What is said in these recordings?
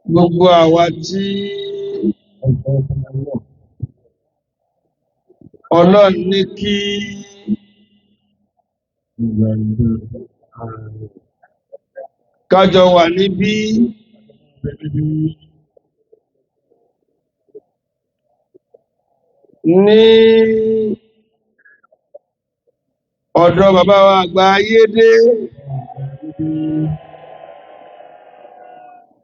Gbogbo àwa tí Ọlọ́run ní kí kájọ wà níbí ní ọ̀dọ̀ bàbá wa àgbà Ayédè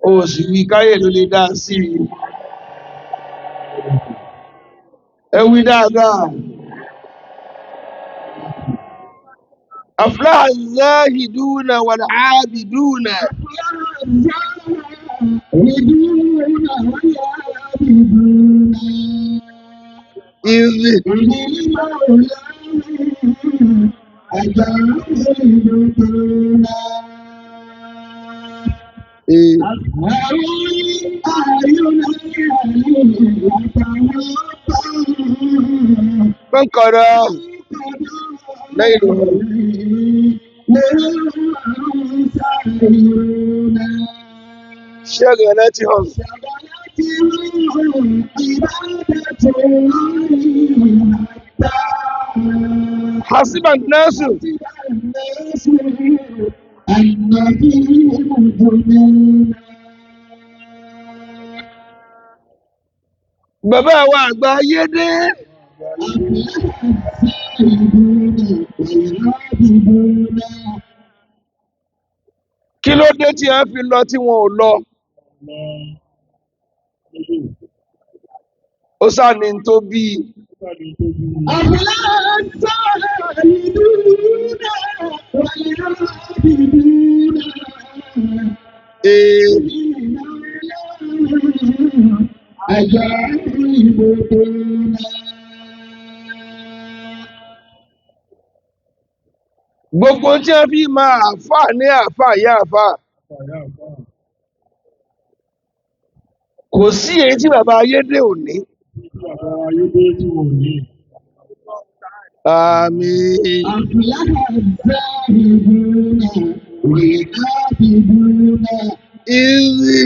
ó sì wí káyè ló lè dá sí i. Ẹ wí dáadáa. Aflaha az-zahiduna wal-'abiduna. Ìzì ee kọ́ńkọ́rọ́ lẹ́yìn lòun. Ṣẹ́gun ẹ̀ ti hàn. Hasiba an-nasu. Bàbá wa àgbà Ayédè. Kí ló dé tí a fi lọ tí wọn ò lọ? Ó sáà ní tó bí i. Ee gbogbo tí a fi máa àfà ní àfà yá àfà. Kò sí èyí tí bàbá Ayédè ò ní. Àmín. Ìzì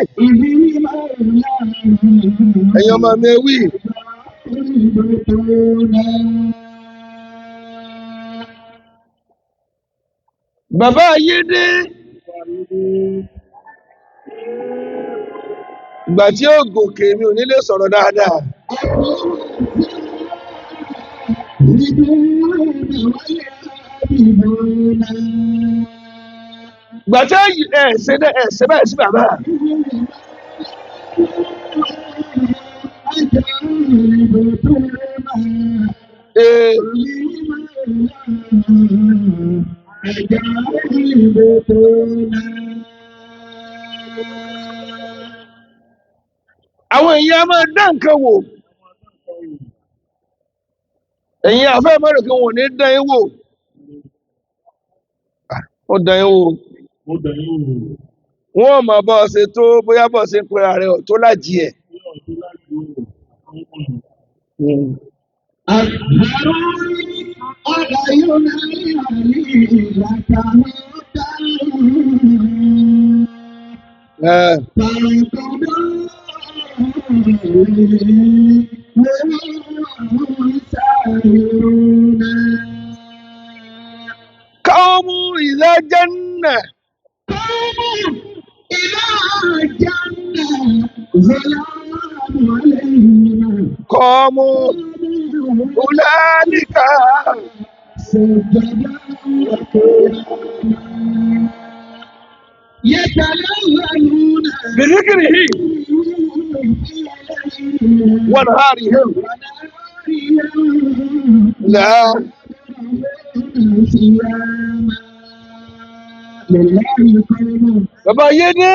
ẹ̀yin ọmọ mi ẹ wí. Bàbá Ayédè ìgbà tí ó gòkè mi ò ní lè sọ̀rọ̀ dáadáa. Ìgbà tí ẹ ṣe dẹ́ ẹ ṣe bẹ́ẹ̀ sí bàbá. Ee àwọn èèyàn á máa dá nǹkan wò. Ẹ̀yin àfẹ́ mọ́rò kí wọn ò ní dán yín wò. Ó dán yín wò. Wọ́n ò mọ̀ bọ́ ọ ṣe tó bóyá bọ́ ọ ṣe ń pera rẹ̀ ọ̀ tó lájì ẹ̀. Ẹ Qawmu idha janna. Qamu ulaika. Bidhikrihi wa naharihim. La. Bàbá Ayédè.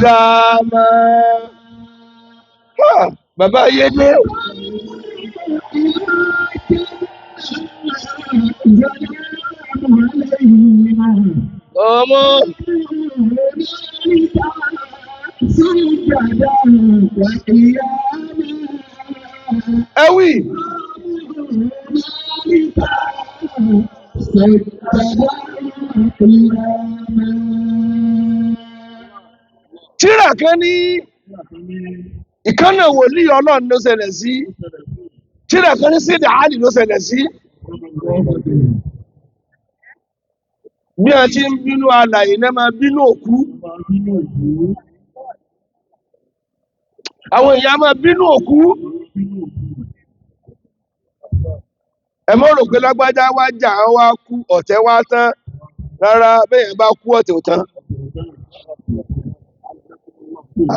Dàmà. Bàbá Ayédè. Ọmọ. Ẹ wí. Tíra kan ní ìkànnà wòlíì Ọlọ́run ló ṣẹlẹ̀ sí. Tíra kan ní Sídà Álì ló ṣẹlẹ̀ sí. Bí a ti ń bínú alàyè náà máa bínú òkú. Àwọn èèyàn máa bínú òkú. Ẹ mọ́ rò pé lágbájá wá jà á wá kú ọ̀tẹ̀ wá tán. Rárá, bẹ́ẹ̀ bá kú ọ̀tẹ̀ ò tán.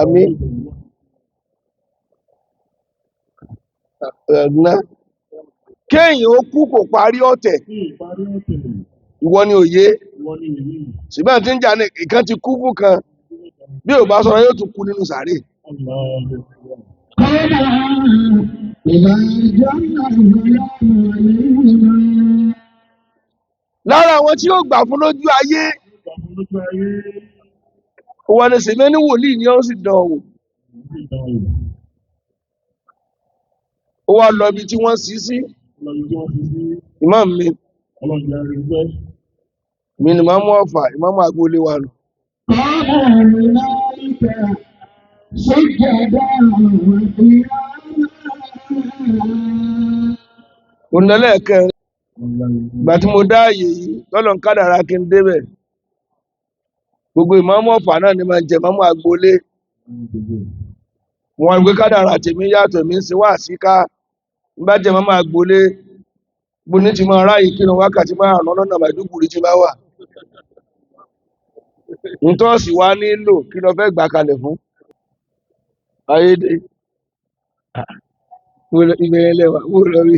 Àmín. Ẹ̀gbọ́n. Kéèyàn ó kú kò parí ọ̀tẹ̀. Ìwọ ni òye. Ṣùgbọ́n àti ń jà ní ìkan ti kú fún kan. Bí ò bá sọ̀rọ̀ yóò tún kú nínú sàárè. Lára àwọn tí yóò gbà fún lójú ayé, wọ́n ní sèmi ní wòlíì ni ó sì dán wò. Ó wá lọ ibi tí wọ́n sí sí. Ìmáàmù mi, mi ni màá mú ọ̀fà, ìmáàmù agboolé wa nù. Ònàlẹ́ẹ̀kẹrin, ìgbà tí mo dá ààyè yìí, lọ́lọ́ ń kádàrá kí n débẹ̀. Gbogbo ìmáàmù ọ̀fà náà ni máa ń jẹ ìmáàmù agboolé. Wọ́n gbé kádàrá tèmi yàtọ̀ mi ń ṣe wá síká. Ń bá jẹ ìmáàmù agboolé, mo ní ti máa ráàyè kírun wákàtí márùn-ún lọ́nà Màdúgùrí tí bá wà. Ntọ́ọ̀sì wa nílò kí lọ fẹ́ gbà kalẹ̀ fún. Ayédè. Ìbẹ̀rẹ̀ lẹ́wà, mo lọ rí.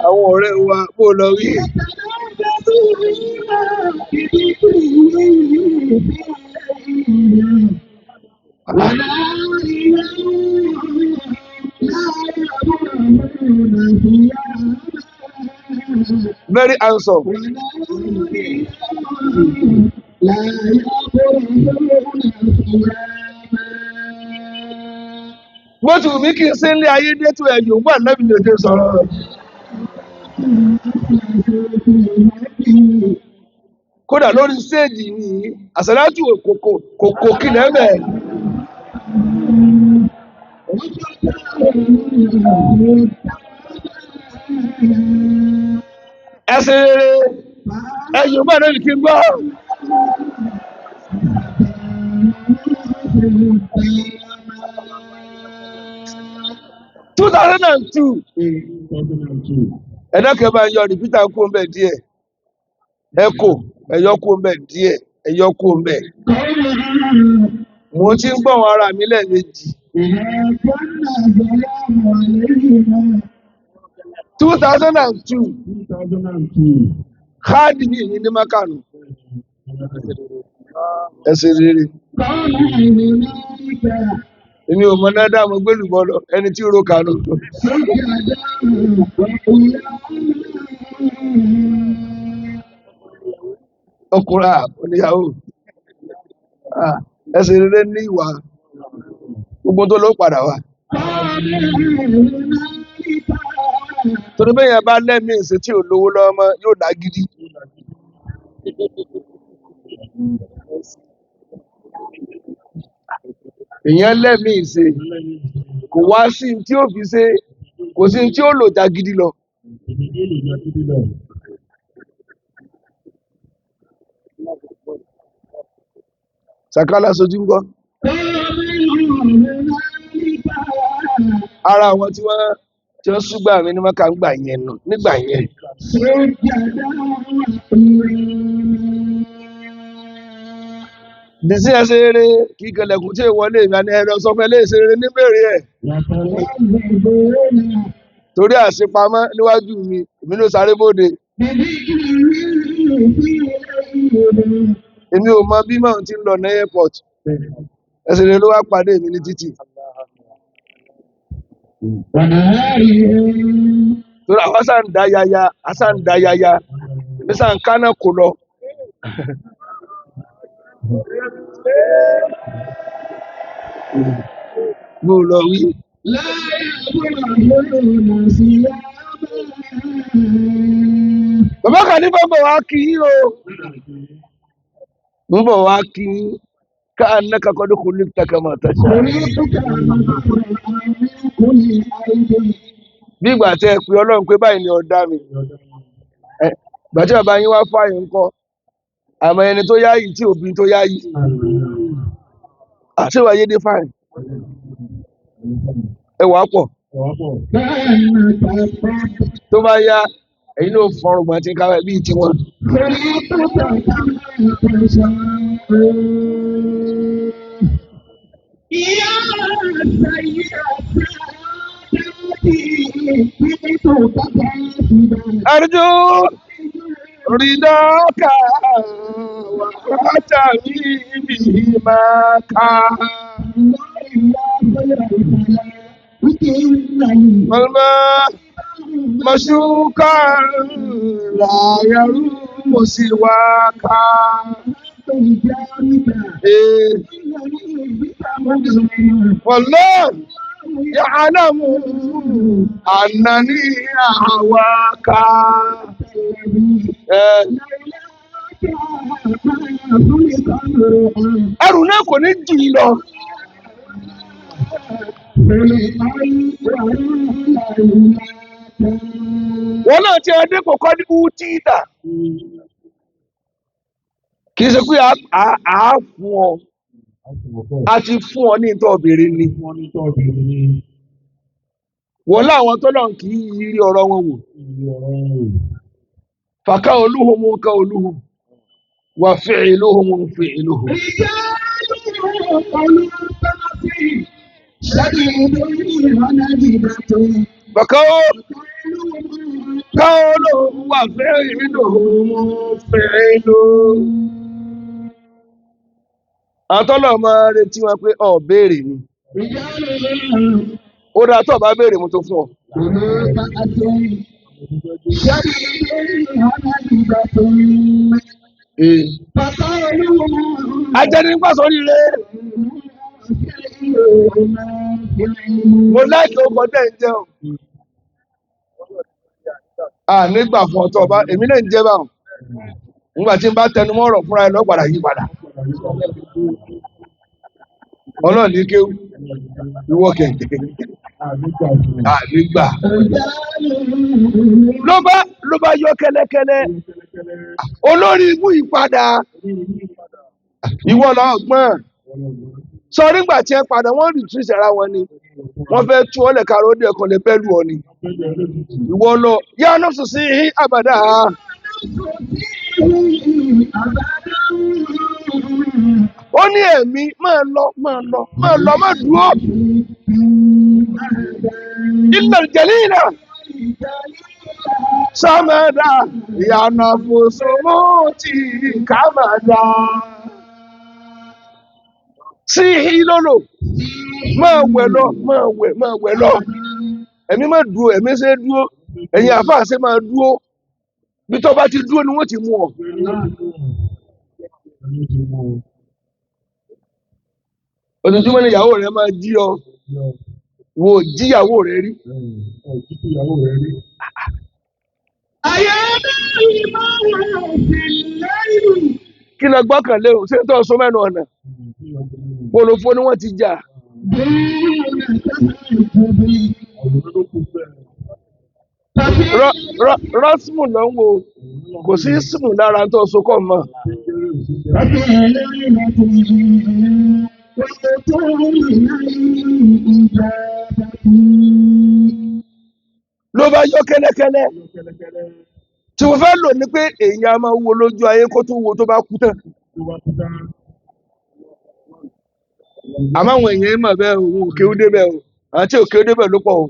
Àwọn ọ̀rẹ́ wa, mo lọ rí. Very handsome. Bó ti wù mí kí n ṣe ń lé ayé dé tó ẹ̀yìn òun ànábì lè dé sọ̀rọ̀ rẹ̀. Kódà lórí stéèjì ni àsàlátù kòkò kílẹ̀ mẹ́. Ẹsẹ̀ rere ẹ̀yìn òun ànábì kí n gbọ́. 2002 ẹ̀dá kẹfà yọ rìpítà kú mbẹ díẹ̀ ẹ̀kọ́ ẹ̀yọ kú mbẹ díẹ̀ ẹ̀yọ kú mbẹ. Mo ti ń gbọ̀n ara mi lẹ́ẹ̀mejì. 2002 káàdì mi ní Mákànù ẹsẹ̀ rere. Èmi ò mọ náà dá mo gbélùbọ́ lọ ẹni tí ó ro kànú. Ọkùnrin oníyàwó ẹsẹ̀ rere ní ìwà gbogbo tó ló padà wá. Torí bẹ́ẹ̀ yẹn bá lẹ́mìí ìṣe tí ò lówó lọ́wọ́ mọ́ yóò lágídí. Èèyàn lẹ́mìí ìṣe kò wá sí ní tí ó fi ṣe kò sí ní tí ó lò jagidi lọ. Sàkálà sojú ń gbọ́. Ara àwọn tí wọ́n ṣúgbà mí ní Mọ́kà ń gbà yẹn nù nígbà yẹn. Bísí ẹ ṣe eré kí kẹlẹ̀kùn tí ìwọlé mi àní ẹ̀rọ sọ fún ẹ lè ṣe eré níbèrè ẹ̀. Torí àṣepamọ́ níwájú mi, èmi ló sáré bóde. Èmi ò mọ bí màá ti ń lọ ní airport. Ẹsẹ̀ rẹ̀ ló wá pàdé mi ní títì. Torí àwọn sá ń da yaya, àsá ń da yaya, èmi sá ń kánná kò lọ. Mo lọ wí. Bàbá Khalifa bọ̀ wá kí yín o. Ń bọ̀ wá kí yín. Ká annaka qad khuliqta kama tasha. Bí ìgbà tẹ́ ẹ pé Ọlọ́run pé báyìí ni ó dá mi. Ìgbà tí bàbá yín wá fààyè ńkọ́. Àmọ́ ẹni tó yáyì tí òbí tó yáyì. Àti ìwà yédè fáìn. Ẹ wàá pọ̀. Tó bá yá, ẹ̀yin náà fọrùn gbọ̀n tí ń káwé bíi tiwọn. Arjú rídọ́kà wà tàbí ibi máa ká. Mọ̀lá mọ̀ṣúkà láyàrú mo sì wá ká. Wàlá ya'lamu annani àwáká. Ẹrù náà kò ní jù yín lọ. Wọ́n náà ti ẹdín kò kọ́ ní Útíìtà. Kì í ṣe pé a fún ọ, a ti fún ọ ní ìtọ́ obìnrin ni. Wọ́n láwọn tó lọ́n kì í yiri ọ̀rọ̀ wọn wò. Fàkà olúhùn ká olúhùn, wà fi'luhum fi'luhum. Fàkà olúhùn wà fi'luhum fi'luhum. Àwọn tọ́lọ̀ máa retí wọn pé ó béèrè ni. Ó dáa tó bá béèrè mo tó fún ọ. Ajẹ́ni sórí rẹ̀. Mo láìkí ọkọ̀ tẹ̀ ń jẹun. À nígbà fún ọtọ́ ọba, èmi náà ń jẹ́ báwọn. Nígbà tí n bá tẹnu mọ́ ọ̀rọ̀ fúnra ẹ lọ́ padà yí padà. Ọlọ́run ní kéwú, ìwọ kẹ̀kẹ́. À nígbà. Ló bá yọ kẹ́lẹ́kẹ́lẹ́. Olórí ibú ìpadà. Ìwọ lọ gbọ́n. Sọ nígbà tí ẹ padà wọ́n rí tún ìṣẹ̀ra wọn ni. Wọ́n fẹ́ tú ọ́lẹ̀ káró dé ẹ̀kan lè bẹ́lú ọ ni. Ìwọ lọ yá nọ́ọ̀sì sí àbàdà. Ó ní ẹ̀mí máa lọ máa lọ máa lọ máa dúró. Ilẹ̀ jẹ̀lílà sọ́mọ́dà ìyànà fòsòmù tí kàmàdà. Sí ìlólò máa wẹ̀ lọ máa wẹ̀ máa wẹ̀ lọ. Ẹ̀mí máa dúró ẹ̀mí ṣe dúró ẹ̀yin àfáà ṣe máa dúró. Bí tó bá ti dúró ni wọ́n ti mú ọ. Ojoojúmọ́ ni ìyàwó rẹ̀ máa jí ọ. Wo jíyàwó rẹ̀ rí. Kí lọ gbọ́kànlé o, ṣé tó sọ mẹ́nu ọ̀nà? Polofo ni wọ́n ti jà. Rọ́símù ló ń wo, kò sí símù lára tó so kọ́ mọ́. Ló bá yọ kẹ́lẹ́kẹ́lẹ́. Tí mo fẹ́ lò ní pé èèyàn a máa wo lójú ayé kó tó wo tó bá kú tán. Àmọ́ àwọn èèyàn mọ̀ bẹ́ẹ̀ òun ò kéwú débẹ̀ o, àwọn tí ò kéwú débẹ̀ ló pọ̀ o.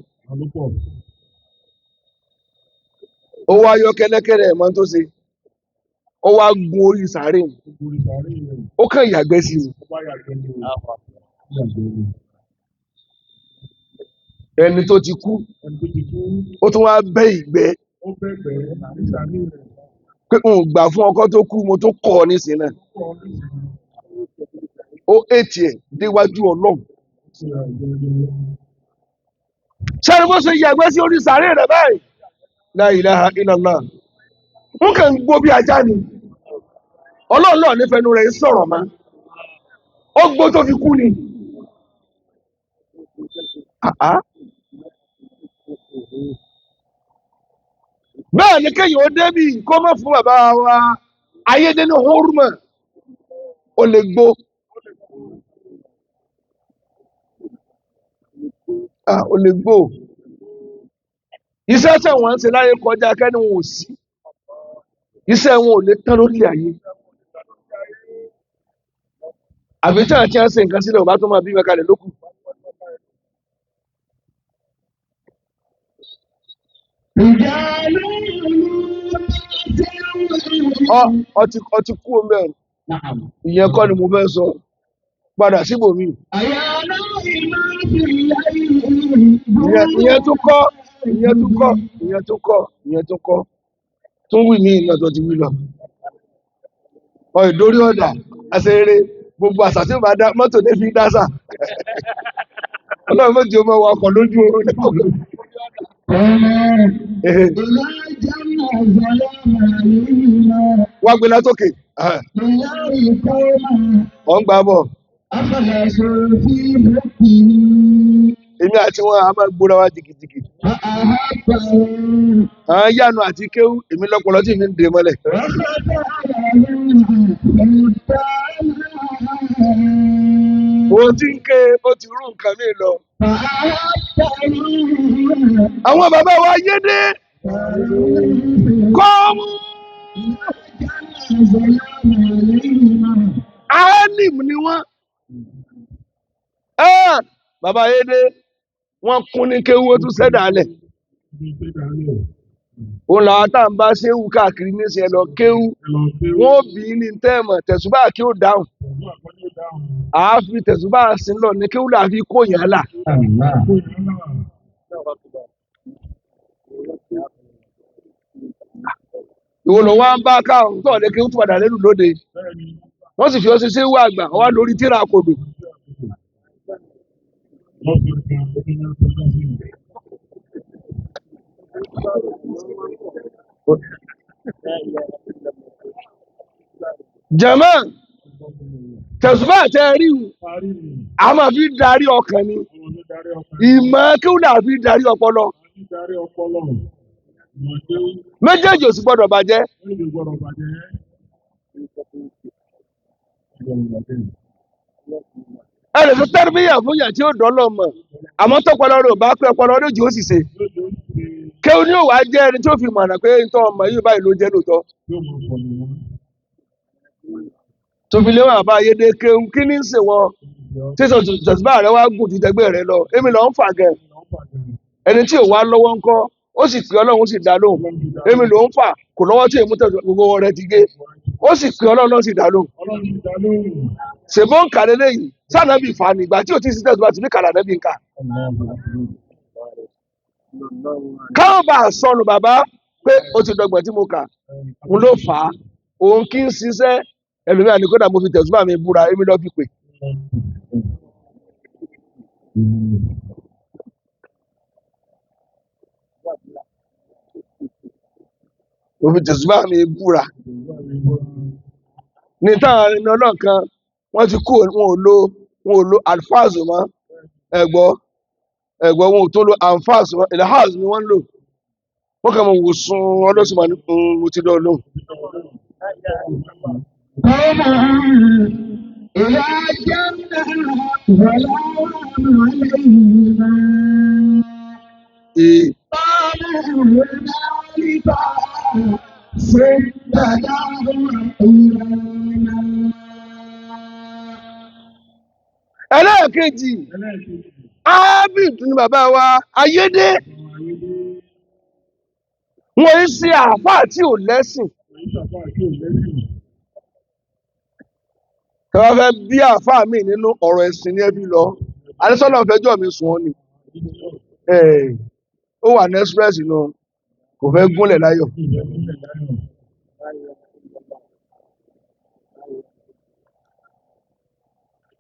Ó wá yọ kẹ́lẹ́kẹ́lẹ́ ẹ̀ mọ́ tó ṣe. Ó wá gun orí sàárè. Ó kàn yàgbẹ́ sí i. Ẹni tó ti kú, ó tún wá bẹ́ ìgbẹ́ pé n ò gbà fún ọkọ tó kú, mo tún kọ́ ọ nísìnyí náà. Ó ètì ẹ̀ déwájú Ọlọ́run. Sáré bó ṣe yàgbẹ́ sí orí sàárè rẹ̀ báyìí. La ilaha illallah. Wọ́n kàn ń gbó bí ajá ni. Ọlọ́run náà nífẹ̀ẹ́ nu rẹ̀ ń sọ̀rọ̀ mọ́. Ó gbó tó fi kú ni. Àá. Bẹ́ẹ̀ ni kéèyàn ó débì kó mọ̀ fún bàbá wa ayédè ní hórùmọ̀ ó lè gbó. Ah, ó lè gbó. Iṣẹ́ tí wọ́n ń ṣe láyé kọjá kẹ́ni wọn ò sí. Iṣẹ́ wọn ò lè tán lórílẹ̀ ayé. Àbí tí àti ṣe nǹkan sílẹ̀ ò bá tó máa bí mẹ́kalẹ̀ lókù. Ọtí kú omi ẹ̀. Ìyẹn kọ́ ni mo fẹ́ sọ. Padà síbòmí. Ìyẹn tún kọ́, ìyẹn tún kọ́, ìyẹn tún kọ́, ìyẹn tún kọ́. Tún wí mí ìlọ tó ti wí lọ. Ọ ìdórí ọ̀dà, àṣeré, gbogbo àṣà tí ó bá dá mọ́tò ní fi dásà. Ọlọ́run méjì ó máa wakọ̀ lójú oorun náà. Wá gbé látòkè. Ọ̀ ń gbà bọ̀. Èmi àti wọn a máa gbóra wa jìgìjìgì. Àwọn yánu àti kéwú, èmi lọ́pọlọ tí mi ń dè mọ́lẹ̀. Òun tí ń ké, ó ti rú nǹkan mi lọ. Àwọn bàbá wa yédè kọ́ mú. Alim ni wọ́n. Bàbá yédè wọ́n kún ní kéwú ó tún sẹ́dà alẹ̀. Òun làwọn tá à ń bá ṣéwù káàkiri níṣẹ́ lọ kéwú. Wọ́n ó bí ní tẹ́ẹ̀mọ̀ tẹ̀sùbá kí ó dáhùn. Àáfi tẹ̀sùbá sí lọ ní kéwú làá fi kó yàn là. Ìwọ ló wá ń bá káwọn tó ọ̀lẹ́ kéwú tó padà lẹ́nu lóde. Wọ́n sì fi ọ́ ṣe ṣéwù àgbà wá lórí tíra kodò. Jàmá, tẹ̀sùbá tẹ rí u, a máa fi darí ọkàn ni. Ìmọ̀ kéwú làá fi darí ọpọlọ. Méjèèjì ò sì gbọdọ̀ bàjẹ́. Ẹ lè fi tẹ́rìbíyà fún yàn tí ó dọ́lọ́ mọ̀, àmọ́ tọpọlọ rẹ̀ ò bá pé ọpọlọ rẹ̀ jù ó sì ṣe. Kéwú ni ó wàá jẹ́ ẹni tí ó fi mọ̀nà pé ntọ́ ọmọ yìí báyìí ló jẹ́ lóòótọ́. Tó fi lé wọn àbá ayédè kéwú kí ní ń ṣe wọn tí tẹ̀síbá rẹ̀ wá gùn ju tẹgbẹ́ rẹ̀ lọ, èmi lọ ń fà gẹ̀. Ẹni tí ò wá lọ́wọ́ ńkọ́, ó sì pé Ọlọ́run ó sì dá lóhùn. Èmi ló ń fà kò lọ́wọ́ tí èmú tẹ̀síbá gbogbo rẹ̀ ti gé. Ó sì pé Ọlọ́run ó sì dá lóhùn. Ṣèbó ń kà lélẹ́yìí, sànàbì fà ní ìgbà tí ò tí ì sí tẹ̀síbá tìbí kàlà nẹ́bí ń kà. Káwọn bá sọnù bàbá pé ó ti dọgbọ̀n tí mo kà, ń ló fà á. Òun kì í ṣiṣẹ́ ẹlòmíràn ní kódà mo fi tẹ̀síbá mi búra, èmi lọ́ fi pè. Mo fi tẹ̀síbá mi búra. Ní táwọn ẹni ọlọ́run kan, wọ́n ti kú, wọn ò lo alfaz mọ́. Ẹ̀gbọ́, ẹ̀gbọ́ wọn ò tó lo anfaz mọ́, ilhaz ni wọ́n ń lò. Wọ́n kàn mọ̀ wò sun ọlọ́sùn máa ní mo ti dán lóhùn. Ee. Ẹlẹ́ẹ̀kejì, Abid ni bàbá wa Ayédè. Wọ́n ń ṣe àáfàá tí ò lẹ́sìn. Tí wọ́n fẹ́ bí àáfàá mi nínú ọ̀rọ̀ ẹ̀sìn ní ẹbí lọ, Adésọ́nà fẹjọ́ mi sùn ọ́ ni. Ẹ̀, ó wà ní express nù, kò fẹ́ gúnlẹ̀ láyọ̀.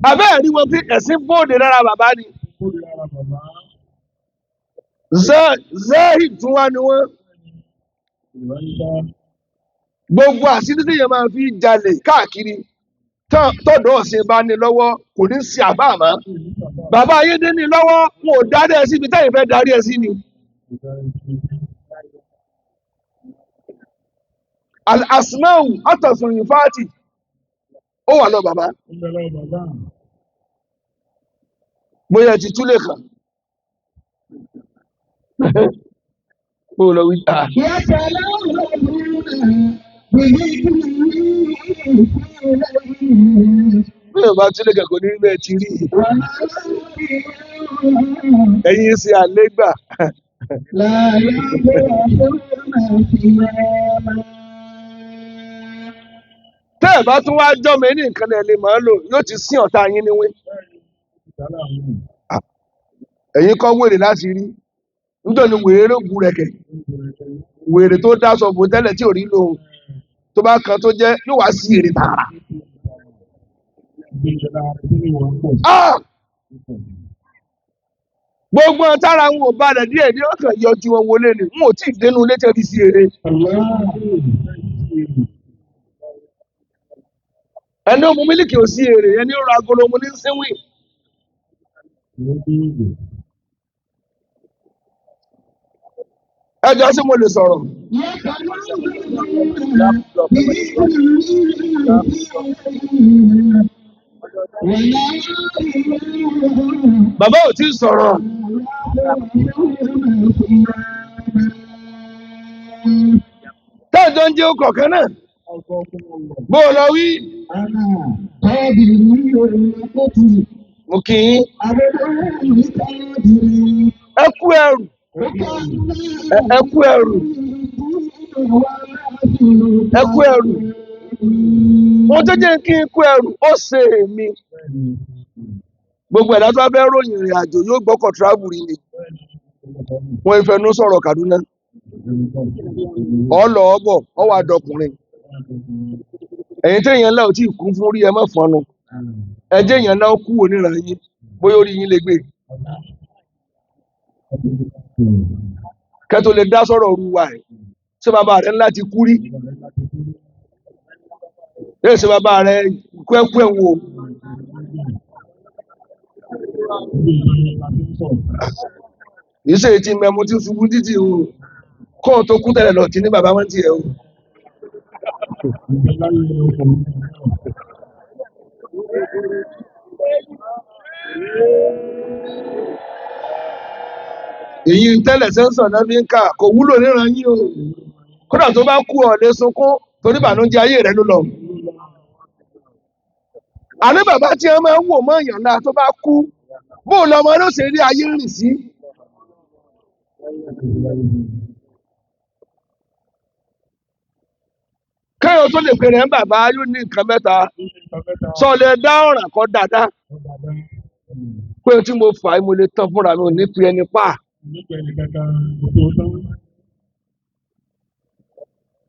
Àbẹ́ẹ̀ rí wọn pé ẹ̀sìn bóde lára bàbá ni. Zahid tún wá ni wọ́n. Gbogbo àṣírí tí èèyàn máa fi jalè káàkiri tọ́dọ̀ ọ̀sìn bá ní lọ́wọ́ kò ní sí àbá àmọ́. Bàbá Ayédè ní lọ́wọ́, wọn ò darí ẹ síbi táyì fẹ́ darí ẹ sí ni. Al-Asmau Atasun Yufati ó wà lọ bàbá. Bóyá ti túlẹ̀ kàn. Bó lọ wí. Bí o bá túlẹ̀ kàn kò ní rí bẹ́ẹ̀ ti rí. Ẹ̀yin ṣe àlégbà. Tẹ́ ẹ̀ bá tún wá jọ́mọ ní nǹkan ẹ̀ lè máa lò, yóò ti sín ọ̀tá yín níwé. Ẹ̀yin kọ́ wèrè láti rí. Nítorí wèrè ló bu rẹ̀kẹ̀. Wèrè tó dáṣọ bò tẹ́lẹ̀ tí ò rí lòun. Tó bá kan tó jẹ́ yóò wá sí èrè tààrà. Gbogbo tára wọn ò balẹ̀ díẹ̀ ní ọkàn yọjú wọn wọlé ni. N ò tí ì dénú ilé tẹ́bi sí eré. Ẹni ó mu mílíkì ò sí èrè, ẹni ó ra agolo mu ní sínwìn. Ẹ jọ̀ọ́, ṣé mo lè sọ̀rọ̀? Bàbá ò tí ì sọ̀rọ̀. Tẹ́jọ́ ń jẹ́ ọkọ̀ kan náà. Bó o lọ wí. Mo kì í. Ẹ kú ẹrù. Ẹ kú ẹrù. Ẹ kú ẹrù. Ohun tó jẹ́ kí n kú ẹrù, ó ṣe èmi. Gbogbo ẹ̀dá tó bá fẹ́ ròyìn ìrìn àjò yóò gbọ́kọ̀ travel rí ni. Wọ́n ìfẹnu sọ̀rọ̀ Kaduna. Ọ lọ ọ bọ̀, ọ wà dọkùnrin. Ẹ̀yin tí èèyàn ńlá ò tí ì kún fún rí, ẹ má fọnu. Ẹ jẹ́ èèyàn ńlá ó kú oníran yín, bóyá orí yín lè gbé. Kẹ́ tó lè dá sọ̀rọ̀ òru wa ẹ̀. Ṣé bàbá rẹ̀ ńlá ti kú rí? Yóò ṣe bàbá rẹ̀ kúẹ́kú ẹ̀ wò. Kì í ṣe èyí tí mẹ́mu tí ṣubú títì o. Kóun tó kú tẹ́lẹ̀ lọ ti ní bàbá wọn tiẹ̀ o. Èyí tẹ́lẹ̀ sẹ́ńsọ̀ náà fi ń kà kò wúlò níran yín o. Kódà tó bá kú ọ̀ lè sunkún torí ìbànújẹ́ ayé rẹ̀ ló lọ. Àní bàbá tí wọ́n máa ń wò mọ́ èèyàn náà tó bá kú, bó lọmọ ló ṣe rí ayé rìn sí. Kéèyàn tó lè pèrè ń bàbá yóò ní nǹkan mẹ́ta. Sọ lè dá ọ̀ràn kọ́ dáadáa. Pé tí mo fà á, mo lè tán fúnra mi, ò ní pe ẹni pa.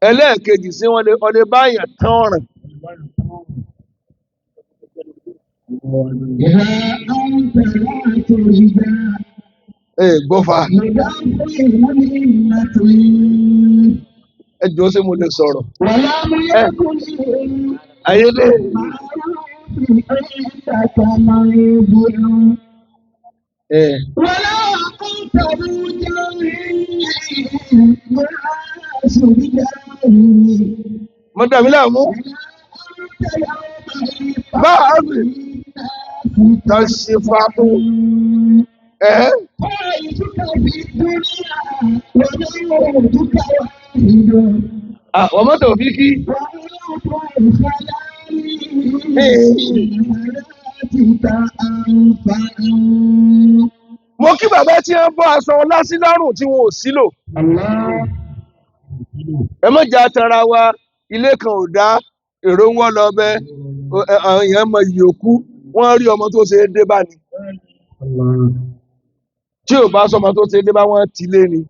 Ẹlẹ́ẹ̀kejì sí wọn lè ọlẹ́ báyàn tán ọ̀ràn. Ẹ gbọ́fà. Ẹ jọ̀ọ́, ṣé mo lè sọ̀rọ̀? Ayédè. Ẹ. Mo dàbí láàmú. Bá a bì tá ṣe fàtó. Ẹ. Àwọn mọ́tò fi kí. Mo kí bàbá tí wọ́n bọ́ aṣọ ọlá sí lọ́rùn tí wọn ò sílò. Ẹ má jẹ́ atanra wa, ilé kan ò dá, èrò ń wọ́ lọ bẹ́, àwọn èèyàn mọ iyì òkú, wọ́n rí ọmọ tó ṣe é dé bá ni. Tí ò bá sọmọ tó ṣe dé bá wọn ti lé ni.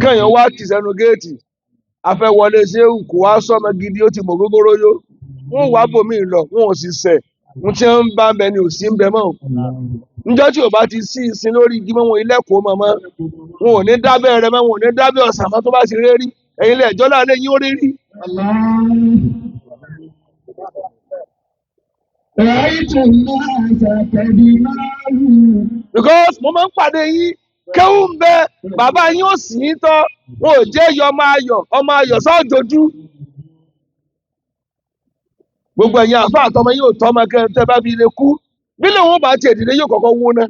Kéèyàn wá tì sẹ́nu géètì, afẹ́wọlé ṣéwù kò wá sọmọ gidi, ó ti mọ̀ gógóró yó. Wọ́n wá bòmíì lọ, wọn ò sì sẹ̀. Ohun tí wọ́n ń bá ń bẹ ni ò sí ń bẹ mọ́. Níjọ́ tí ò bá ti sí ìsin lórí igi mọ́ wọn ilé kó mọ́ mọ́. Wọn ò ní dábẹ́ rẹ mọ́, wọn ò ní dábẹ́ ọ̀sán mọ́ tó bá ti ré rí. Ẹ̀yin ilé ẹ̀jọ́ láàlẹ́ yín ó rí rí. Because mo máa ń pàdé yín, kéwù ń bẹ, bàbá yín ò sì yín tọ́, wọn ò jẹ́ yọ ọmọ ayọ̀ sọ́jọ́jú. Gbogbo ẹ̀yin àfa àtọmọ yóò tọ́ ọmọ kẹrin tẹ́ bá fi lè kú. Bí lòun bá tiẹ̀ dìde yóò kọ́kọ́ wó ná.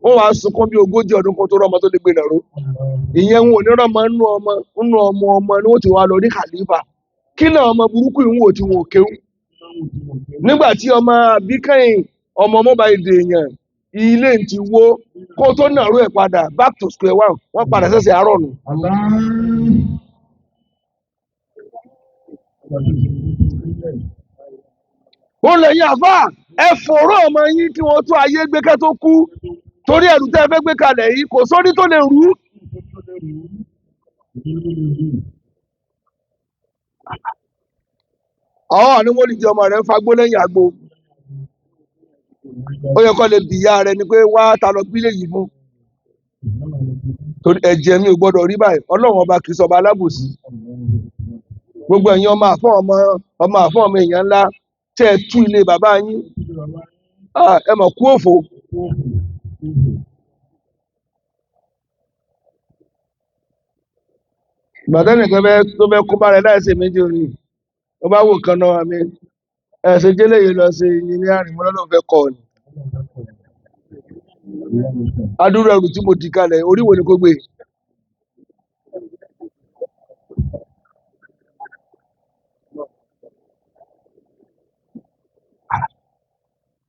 Wọ́n wàá sunkún bí 40 ọdún kan tó rọ́mọ tó lè gbé nàró. Ìyẹn wọn ò ní rọ́mọ nínú ọmọ nínú ọmọ ọmọ ni wọ́n ti wá lọ ní khalifa. Kí náà ọmọ burúkú ìwọ̀n ò tí wọn ò kéwú. Nígbà tí ọmọ àbíkẹ́yìn ọmọ ọmọ bá èdè èèyàn ilé ń ti wó kó tó nàró ẹ̀ padà back to square one wọ́n padà sẹ́sẹ̀ àárọ̀ nù. Ó lè yín àfà ẹ fòró ọmọ yín kí wọ́n tó ayé gbé kẹ́ tó kú torí ẹrù tẹ́ ẹ fẹ́ gbé kalẹ̀ yìí kò sórí tó lè rú. Àwọn àni wọ́n lè jẹ ọmọ rẹ̀ ń fagbó lẹ́yìn àgbo. Ó yẹ kó lè bìyà rẹ̀ ni pé wá ta lọ gbílé yìí fún. Torí ẹ̀jẹ̀ mi ò gbọ́dọ̀ rí báyìí, Ọlọ́run ọba kì í sọba alábòsí. Gbogbo ẹ̀yin ọmọ àfọ́ ọmọ ọmọ àfọ́ ọmọ èèyàn ńlá tẹ́ ẹ tú ilé bàbá yín. Ẹ mọ̀ kú òfò. Ìgbà tẹ́nìkan fẹ́ tó fẹ́ kó bá rẹ̀ láìsí méjì orí. Ó bá wò kan náà mi. Ẹ ṣe jẹ́lẹ̀ yìí lọ sí engineering mo lọ́lọ́ fẹ́ kọ́ ni. Adúrú ẹrù tí mo dì kalẹ̀, orí wo ni kó gbé?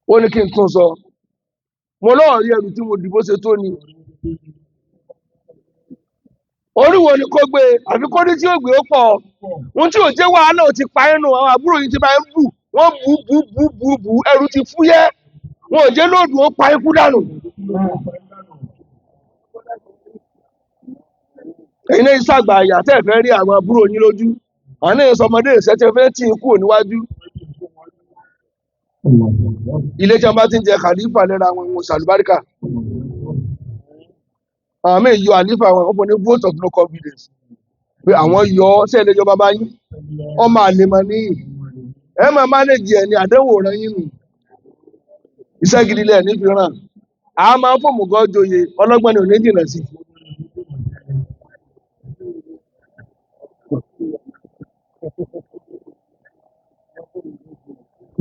Ó ní kí n tún sọ. Mo lọ́ọ̀ rí ẹrù tí mo dì bó ṣe tó ni. Orí wo ni kó gbé? Àfi kó ní tí ó gbé ó pọ̀. Ohun tí ò jẹ́ wàhálà ò ti pa inú àwọn àbúrò yìí ti máa ń bù. Wọ́n bù bù bù bù bù ẹrù ti fúyẹ́. Wọn ò jẹ́ lóòdù ó pa ikú dànù. Ẹ̀yin náà ṣàgbà àyà tẹ́ ẹ fẹ́ rí àwọn àbúrò yín lójú. Àwọn náà sọmọdé ìṣẹ́ tí ẹ fẹ́ tì í kúrò níwájú. Ilé tí wọ́n bá ti ń jẹ khalifa lẹ́ra àwọn ohun ṣàlùbáríkà. Àwọn míì yọ àlífà wọn, wọ́n fún ní vote of no confidence. Pé àwọn yọ ọ́ sí ẹlẹ́jọ́ bàbá yín. Ọmọ àlè mà níyì. Ẹ máa mánéjì ẹ̀ ní àdéhùn rẹ̀ yín nù. Iṣẹ́ gidi lẹ̀ ní fi ràn. A máa ń fòmù gan joyè ọlọ́gbọ́n ni ò ní jìnnà sí.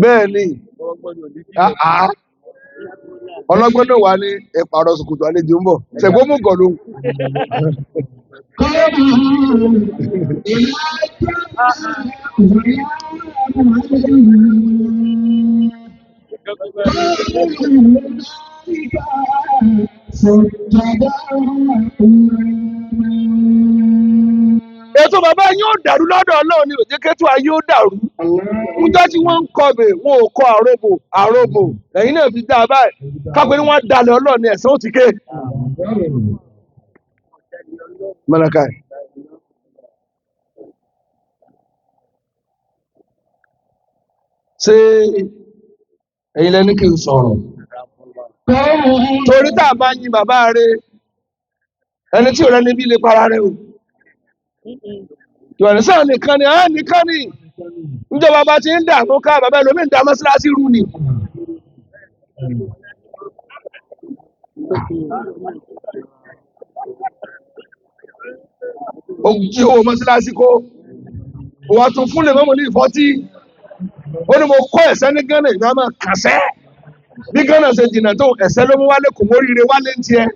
Bẹ́ẹ̀ ni, àá ọlọ́gbọ́n náà wà ní ẹ̀pàrọ̀ ṣòkòtò àlejò ń bọ̀. Ṣẹ̀gbọ́n mú gọ̀ lóhùn. Ètò bàbá yín ó dàrú lọ́dọ̀ Ọlọ́run ni ò jẹ́ kétò ayé ó dàrú. Níjọ́ tí wọ́n ń kọbè, wọn ò kọ àròbò, àròbò. Ẹ̀yin náà fi dá a báyìí. Kápẹ́ ni wọ́n dalẹ̀ Ọlọ́run ni ẹ̀san ó ti ké. Malakai. Ṣé ẹ̀yin lẹ ní kí n sọ̀rọ̀? Torí tá a bá yin bàbá rẹ̀, ẹni tí ò rẹ́ni bí lè para rẹ̀ o. Ìwọ̀n sáà nìkan ni, àá nìkan ni. Níjọ́ bàbá ti ń dààmú ká bàbá ẹlòmíì ń da mọ́sálásí rú ni. Ó jí owó mọ́sálásí kó. Òwà tún fún lè mọ́mọ́ ní ìfọ́tí. Ó ní mo kọ́ ẹ̀sẹ́ ní Ghana ìgbà máa kàṣẹ́. Bí Ghana ṣe jìnnà tó ẹ̀sẹ́ ló mú wálé kò móríire wálé ń tiẹ̀.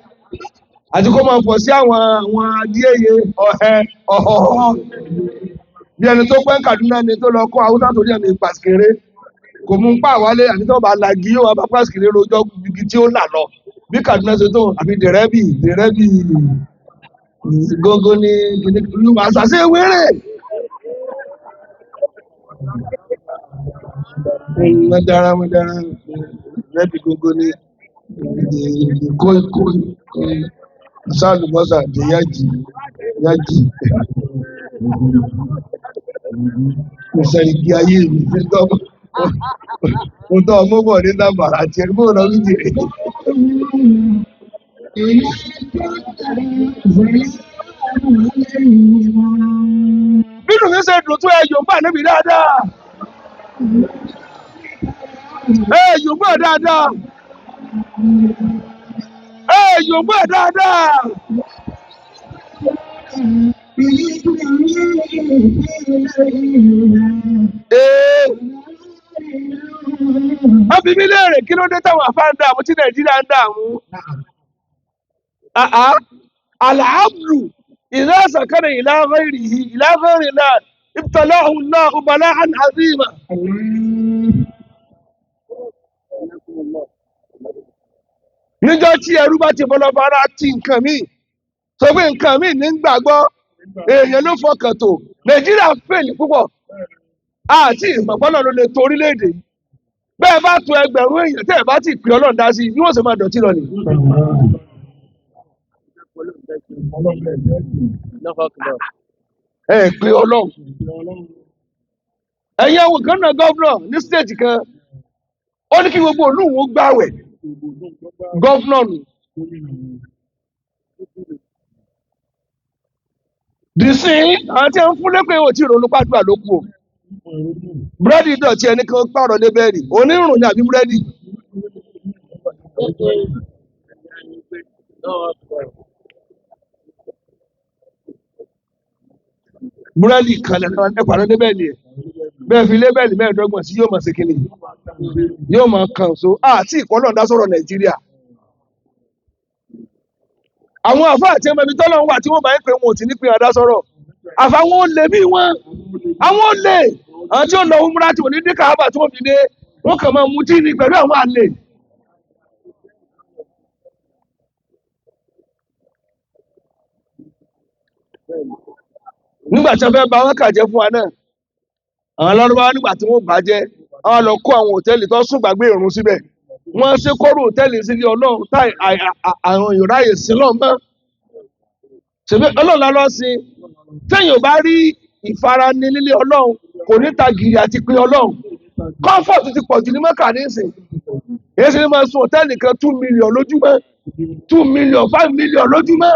Àti kó máa fọ̀ sí àwọn àwọn adíyẹyẹ ọ̀hẹ́ ọ̀họ̀họ̀. Bí ẹni tó pẹ́ Kaduna ni tó lọ kọ́ Haúsá torí ẹ̀mí pàṣíkéré. Kò mú pa wálé àti tó bá lagi yóò wá bá pàṣíkéré rojọ́ igi tí ó là lọ. Bí Kaduna ṣe tó àbí dẹ̀rẹ́bì dẹ̀rẹ́bì gógó ní kìnìún àṣàṣe wéré. Mo dára mo dára dẹ̀rẹ́bì gógó ní. The koi koi koi sálùbọ́sà the yaji yaji ìsẹ̀rìgì ayé mi ti tọ́ mo tọ́ ọmọ bọ̀ ní nàbàrà àti ẹgbẹ́ òun lọ́wọ́ jèrè. Bínú mi ṣe dùn tó ẹ yòǹbá níbi dáadáa. Ẹ yòǹbá dáadáa. Ẹ yòǹbá dáadáa. Ee, wọ́n bi mí léèrè kí ló dé táwọn àfáà ń dààmú tí Nàìjíríà ń dààmú. Àá àlàábù ìlà sàkánà ìlà ghairihi ìlà ghairillah ibtalahu Allahu bala'an azima. Níjọ́ tí ẹrú bá ti fọlọ́fara ti nǹkan míì, sọ pé nǹkan míì ní gbàgbọ́, èèyàn ló fọkàn tó. Nàìjíríà fèlì púpọ̀. Àti ìmọ̀pọ́nà ló lè tó orílẹ̀-èdè yìí. Bẹ́ẹ̀ bá tó ẹgbẹ̀rún èèyàn tẹ́ ẹ̀ bá ti pè Ọlọ́run dá sí i, bí wọ́n ṣe máa dọ̀tí lọ nìyí. Ẹ pé Ọlọ́run. Ẹ̀yin àwọn kan náà gọ́vnọ̀ ní stéètì kan, ó ní kí gbogbo ìlú òun gbàwẹ̀ gọ́vnọ̀ nù. Dìsín àwọn tí wọ́n ń fún lépè ò tí ì ronú pàdúrà ló kù o. Búrẹ́dì dọ̀tí ẹni kan pààrọ̀ lébẹ́ẹ̀lì, onírùn ni àbí búrẹ́dì. Búrẹ́dì kan lẹ́nu ẹ pààrọ̀ lébẹ́ẹ̀lì ẹ̀. Bẹ́ẹ̀ fi lébẹ́ẹ̀lì 25 sí yóò máa ṣe kíni, yóò máa kàn so. Àti ìkọ́lọ̀ ń dá sọ̀rọ̀ Nàìjíríà. Àwọn àfáà àti ọmọ ibi tọ́lọ́ ń wà tí wọ́n máa ń pè wọn ò tí ní pín adá sọ̀rọ̀. Àfàwọn olè bí wọn, àwọn olè, àwọn tí ó lọ umra tí ò ní dé Káàbà tí wọ́n fi dé, wọ́n kàn máa mutí ni pẹ̀lú àwọn àlè. Nígbà tí wọ́n fẹ́ ba Mákà jẹ́ fún wa náà, àwọn Lárúbáwá nígbà tí wọ́n bàjẹ́, àwọn lọ kó àwọn hòtẹ́ẹ̀lì tó sùn gbàgbé ìrun síbẹ̀. Wọ́n ṣe kọ́rọ̀ hòtẹ́ẹ̀lì sílé Ọlọ́run táì àwọn èèyàn ráyè sí lọ́n mọ́. Ṣèbí Ọlọ́run la lọ sí. Téèyàn ò bá rí ìfarani nílé Ọlọ́run, kò ní ta gìrì àti pé Ọlọ́run. Comfort ti pọ̀ jù ní Mẹ́kà nísìn. Èyí sì ni máa sun hòtẹ́ẹ̀lì kan 2 million lójúmọ́, 2 million, 5 million lójúmọ́.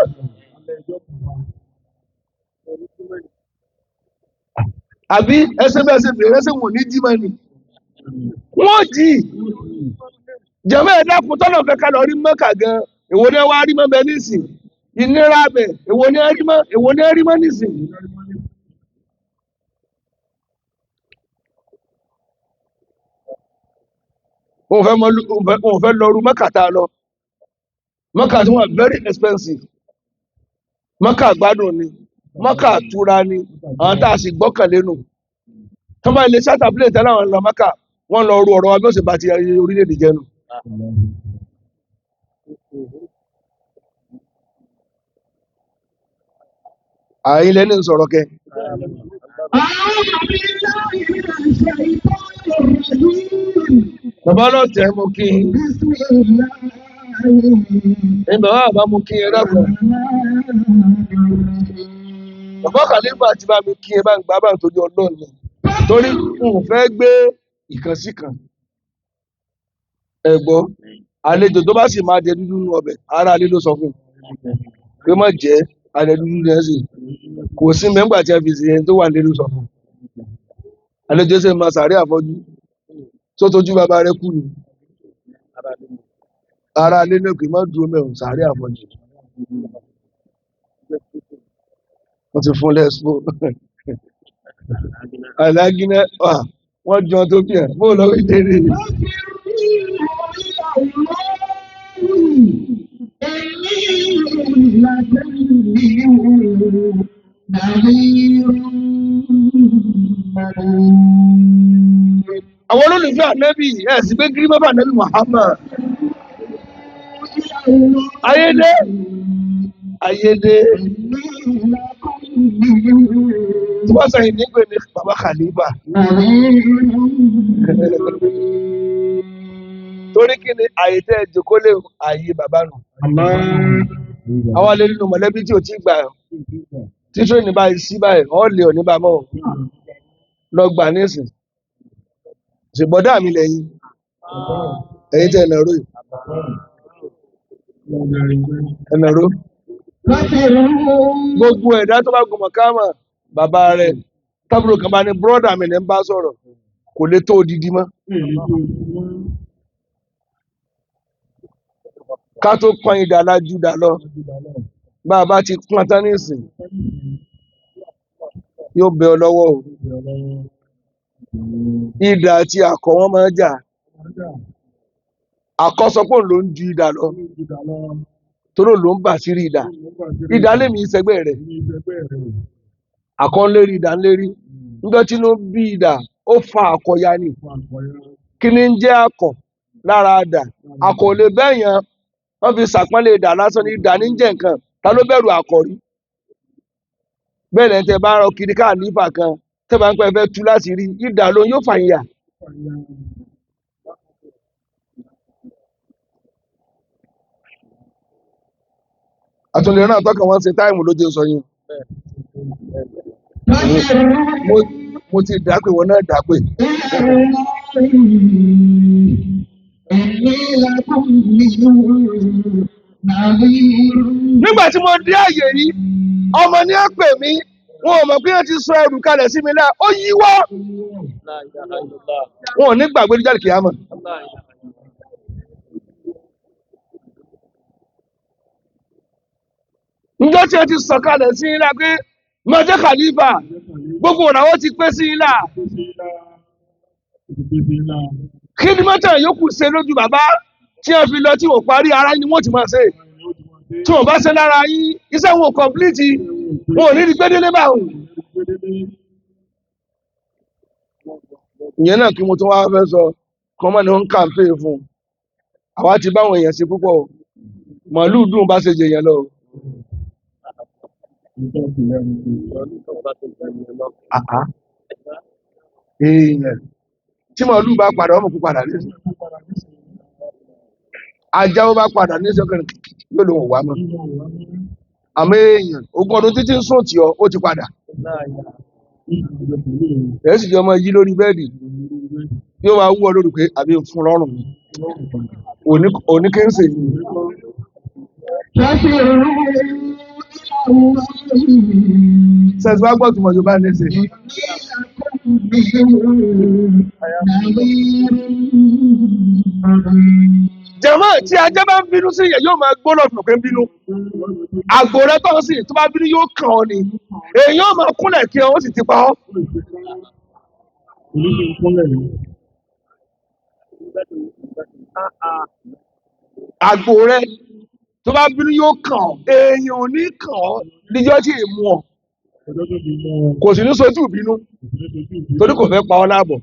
Àbí ẹsẹ̀ bẹ́ẹ̀ ṣe bèrè ẹsẹ̀ wò ní jí mọ́ ni. Wọ́n jì í. Jẹ̀mọ́ ẹ̀ dákun tọ́lọ̀ fẹ́ ká lọ rí Mẹ́kà gan. Èwo ni ẹ wá rí mọ́ bẹ nísìn? Ìnira bẹ̀, èwo ni ẹ rí mọ́? Èwo ni ẹ rí mọ́ nísìn? Òun fẹ́ mọ òun fẹ́ lọ ru Mẹ́kà tá a lọ. Mẹ́kà tí wọ́n very expensive. Mẹ́kà gbádùn ni. Mẹ́kà túra ni. Àwọn tá a sì gbọ́kànlé nù. Tọ́ bá ilé charter plane tẹ́lẹ̀ àwọn lọ Mẹ́kà, wọ́n lọ ru ọ̀rọ̀ wa bí ó ṣe bá ti orílẹ̀-èdè jẹ́ nù. Àyìn lẹ́ni ń sọ̀rọ̀ kẹ. أعوذ بالله من الشيطان الرجيم. Bàbá ọlọ́tẹ̀ mo kí i. بسم الله Ní bàbá bàbá mo kí ẹ dákun. الرحمن الرحيم. Bàbá Kàlífà ti bá mi kí ẹ bá ń gbà bá ń torí Ọlọ́run ni. Torí n ò fẹ́ gbé ìkan sí kan. Ẹ gbọ́, àlejò tó bá sì máa jẹ dúdú nínú ọbẹ̀, ará ilé ló sọ fún un. Pé má jẹ́ àlejò dúdú ní ẹ̀sìn. Kò sí mẹ́ngbà tí a fi ṣe ẹni tó wà nílé ló sọ fún un. Àlejò ṣe máa sàárè àfọ́jú. Tó tójú bàbá rẹ̀ kú ni. Ará ilé náà kì í má dúró mẹ́rin sàárè àfọ́jú. Wọ́n ti fún lẹ́sùn. Àlágínà wọ́n jọ tó bí ẹ̀ bó lọ wí délé. ففروا إلى الله إني لكم نذير مبين. Àwọn olólùfẹ́ ànábì ẹ̀ sì gbé gírí bàbá ànábì Muhammad. Ayédè Ayédè tí wọ́n sẹ́yìn nígbè ní bàbá Khalifa. Torí kí ni àyè tẹ́ ẹ jòkó lé àyè bàbá nù. Àwọn alẹ́ nínú mọ̀lẹ́bí tí ò tí gbà tí tírèènì báyìí sí báyìí, ọ̀ lè ọ̀ ní bá mọ́ lọ gbà nísìn. Ṣèbọ̀dá mi lẹ́yìn, ẹ̀yin tẹ́ ẹ̀ nàró yìí, ẹ̀ nàró. Gbogbo ẹ̀dá tó bá gun mọ̀kámà bàbá rẹ̀ tábìlì kan bá ní bírọ́dà mi ní ń bá sọ̀rọ̀ kò lè tó odidi mọ́. Ká tó pọ́n idà lájú dà lọ, bá a bá ti pọ́n tán nísìn, yóò bẹ ọ lọ́wọ́ o. Idà àti àkọ̀ wọn máa ń jà. Àkọ́ sọ pé òun ló ń ju idà lọ, torí òun ló ń bà sírí idà. Idà lèmi ìṣẹ́gbẹ́ rẹ̀. Àkọ́ ń lérí, idà ń lérí. Níjọ́ tínú bí idà, ó fa àkọ̀ ya ni. Kí ni ń jẹ́ àkọ̀ lára idà? Àkọ̀ ò lè bẹ́yàn. Wọ́n fi ṣàpọ́nlé idà lásán ni, idà ní ń jẹ́ nǹkan. Ta ló bẹ̀rù àkọ̀ rí? Bẹ́ẹ̀ lẹ́ni tẹ́ bá rọ kiri ká àlífà kan, tẹ́ bá ń pẹ́ fẹ́ tú láti rí, idà ló yóò fà yín yà. Àtúndì náà tọ́kàn wọn ṣe táìmù ló jẹ́ sọ yín. Mo ti dàpè, wọn náà dàpè. Nígbà tí mo dé àyè yìí, ọmọ ní á pè mí, wọn ò mọ̀ pé wọ́n ti sọ ẹrù kalẹ̀ sí mi láà, ó yíwọ́. Wọn ò ní gbàgbé níjà kìámọ̀. Ǹjọ́ tí ẹ ti sọ kalẹ̀ sí ilá pé mo jẹ́ khalifa, gbogbo ìràwọ̀ ti pé sí ilá. Kí ni mọ́tò yòókù ṣe lójú bàbá tí wọ́n fi lọ tí wọ́n parí ara yín ni wọ́n ti máa ṣe. Tí wọ́n bá ṣe lára yín, iṣẹ́ wọn ò kọ̀m̀plìtì, wọn ò ní rí gbédélé báwọn. Ìyẹn náà kí mo tún wá fẹ́ sọ, kí wọ́n má ní wọ́n ń kàǹpé fún un. Àwa ti báwọn èèyàn ṣe púpọ̀ o. Màálù dùn bá ṣe jèèyàn lọ. Èèyàn tí màálù bá padà, ọmọ kú padà ní. Ajá ó bá padà ní sọ́kẹ̀rẹ̀ yóò lòun wá mọ́. Àmọ́ èèyàn ogún ọdún títí ń sùn tì ọ́, ó ti padà. Ẹ̀ sì jẹ́ ọmọ yí lórí bẹ́ẹ̀dì. Yóò máa wú ọ lórí pé àbí ń fún lọ́rùn mi. Òní kí ń sè. Sẹ́sì wá gbọ́ tùmọ̀ Yorùbá ní sè. Jẹ̀mọ́ tí ajá bá ń bínú sí yẹn yóò máa gbó lọ́fun pé ń bínú. Àgbò rẹ tó ń sìn tó bá bínú yóò kàn ọ́ ni. Èèyàn máa kúnlẹ̀ kí ọ ó sì ti pa ọ́. Àgbò rẹ tó bá bínú yóò kàn ọ́. Èèyàn ò ní kàn ọ́ níjọ́ tí èèmú ọ. Kò sì ní sojú ìbínú torí kò fẹ́ pa ọ́ láàbọ̀.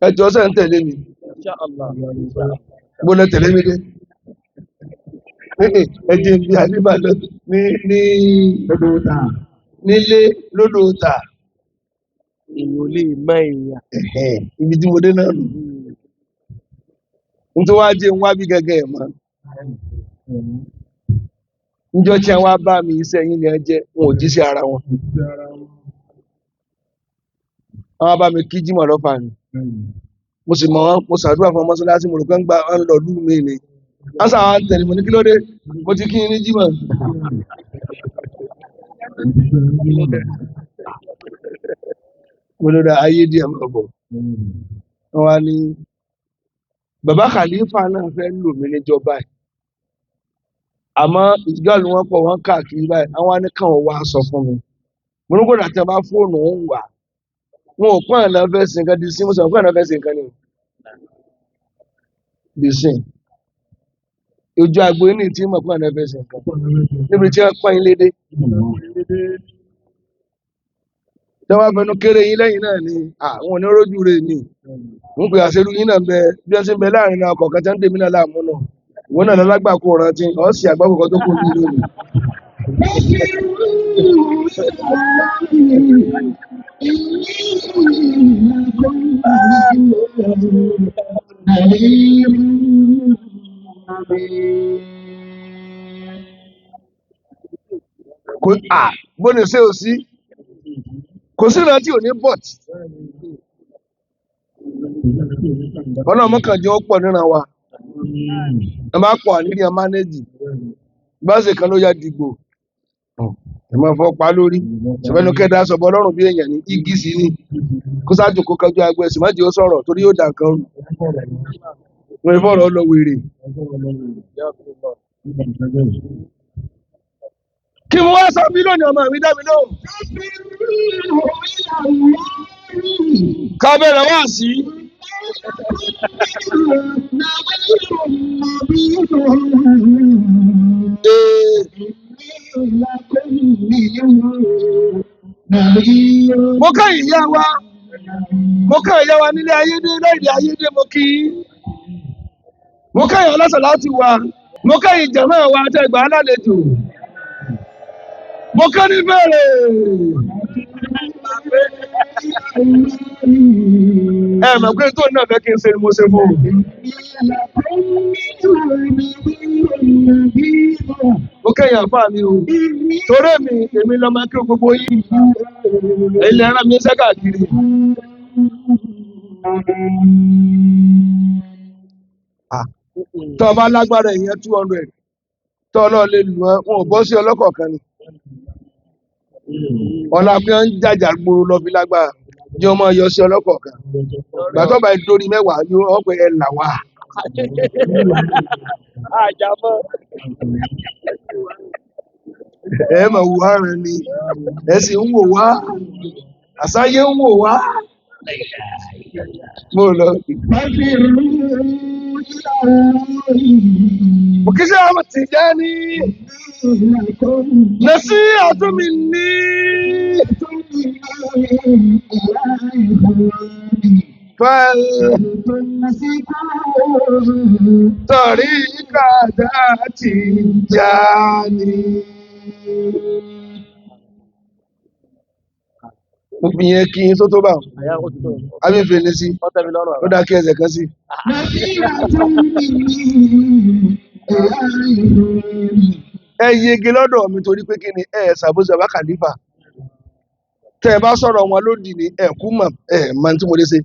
Ẹ jọ̀ọ́ ṣé ń tẹ̀lé mi. Mo lẹ tẹ̀lé mi dé. Ẹ jẹ́ bí àlíbà lọ ní ní nílé lódò ta. Èèyàn ò lè mọ èèyàn. Ibi tí mo dé náà nù. N tó wá jẹ́ ń wá bí gẹ́gẹ́ ẹ̀ mọ́. Níjọ́ tí wọ́n bá mi iṣẹ́ yín ni ẹ jẹ́, wọn ò jí sí ara wọn. Wọ́n bá mi kí Jímọ̀ lọ́fà ni. Mo sì mọ̀ wọ́n, mo ṣàdúrà fún mọ́ṣáláṣí, mo rò pé ń gba ń lọ lú mi ni. Wọ́n sà wá ń tẹ̀lé mo ní kí ló dé? Mo ti kí yín ní Jímọ̀. Mo ló ra ayé díẹ̀ mọ̀ bọ̀. Wọ́n wá ní bàbá Khalifa náà fẹ́ lò mí níjọba yìí. Àmọ́ ìjọ́lù wọn pọ̀ wọ́n káàkiri báyìí, àwọn á ní káwọn wá sọ fún mi. Mo ní kódà tí a bá fóònù ń wà. Wọn ò pọ́n àná fẹ́ sin nǹkan di sí, mo sọ pé àná fẹ́ sin nǹkan ni. Di sí. Ojú agbo ní tí mo pọ́n àná fẹ́ sin nǹkan. Níbi tí wọ́n pọ́n ilé dé. Tí wọ́n bá fẹnu kéré yín lẹ́yìn náà ni, àwọn onírójú rẹ̀ ni. Ń pè àṣẹrú yín náà ń bẹ bí wọ́n ṣe ń bẹ láàrin náà kọ̀ọ̀kan tí wọ́n ń dèmí náà láàmú náà. Ìwọ náà lálágbàkó rántí, ọ̀ sì àgbákò kan tó kù ní ìlú mi. Kò à bóni ṣé o sí, kò sí ìrántí òní bọ̀t. Ọlọ́run mọ́kànjẹ́ ó pọ̀ níran wa. Ẹ bá pọ̀ àníri ẹ mánéjì. Bá ṣe kan ló ya dìgbò. Ẹ máa fọ́ pa lórí. Ṣèfẹ́nu kẹ́dá sọ̀bọ ọlọ́run bí èèyàn ní igi sí ni. Kó sáájú kó kọjú agbo ẹ̀sìn má jẹ́ ó sọ̀rọ̀ torí yóò dà nǹkan rú. Wọ́n fi fọ́ọ̀rọ̀ lọ wèrè. Kí mo wá sọ bí lónìí ọmọ mi dá mi lóhùn. Ká bẹ̀rẹ̀ wá sí. Ee, mo kẹ́ ìyá wa, mo kẹ́ ìyá wa nílé ayédè láìdí ayédè mo kí í. Mo kẹ́ ìyá ọlọ́sàn láti wá. Mo kẹ́ ìjàmọ́ wa tẹgbà alálejò. Mo kẹ́ ní bẹ̀rẹ̀. Ẹ mọ̀ pé tó náà fẹ́ kí n ṣe ni mo ṣe fún un. Mo kẹ́ ìyá àfáà mi o. Torí èmi, èmi lọ́mọ kí gbogbo yín. Ẹ̀yin lẹ rán mi ń káàkiri. Tọ́ ọ bá lágbára èèyàn 200. Tọ́ ọ náà lè lù wọ́n, wọn ò bọ́ sí ọlọ́kọ̀ọ̀kan ni. Ọlá pé wọ́n ń jàjà gbòòrò lọ fi lágbára. Jẹ́ ọmọ yọ sí ọlọ́kọ̀ọ̀kan. Ìgbà tó bá dórí mẹ́wàá yóò wọ́n pé ẹ là wá. Àjàmọ́. Ẹ mọ̀ wò á rìn ni. Ẹ sì ń wò wá. Àsáyé ń wò wá. Mo lọ. Mo kí sí àwọn Tìjání. Nàṣí àtúnmí ní. Fẹ́ẹ́ tọ̀rí kàdá Tìjání. Mo fi yẹn kí n tó tó bá wọn. Àyà ó ti tó. Àbí fèlè sí. Ó tẹ́ mi lọ́rùn Ó bàbá. dá kí ẹsẹ̀ kan sí. Ẹ yege lọ́dọ̀ mi torí pé kí ni ẹ ṣàbòsí bàbá Kàlífà. Tẹ́ ẹ bá sọ̀rọ̀ wọn lódì ní ẹ kú mọ̀ ẹ mọ̀ tí mo lè ṣe.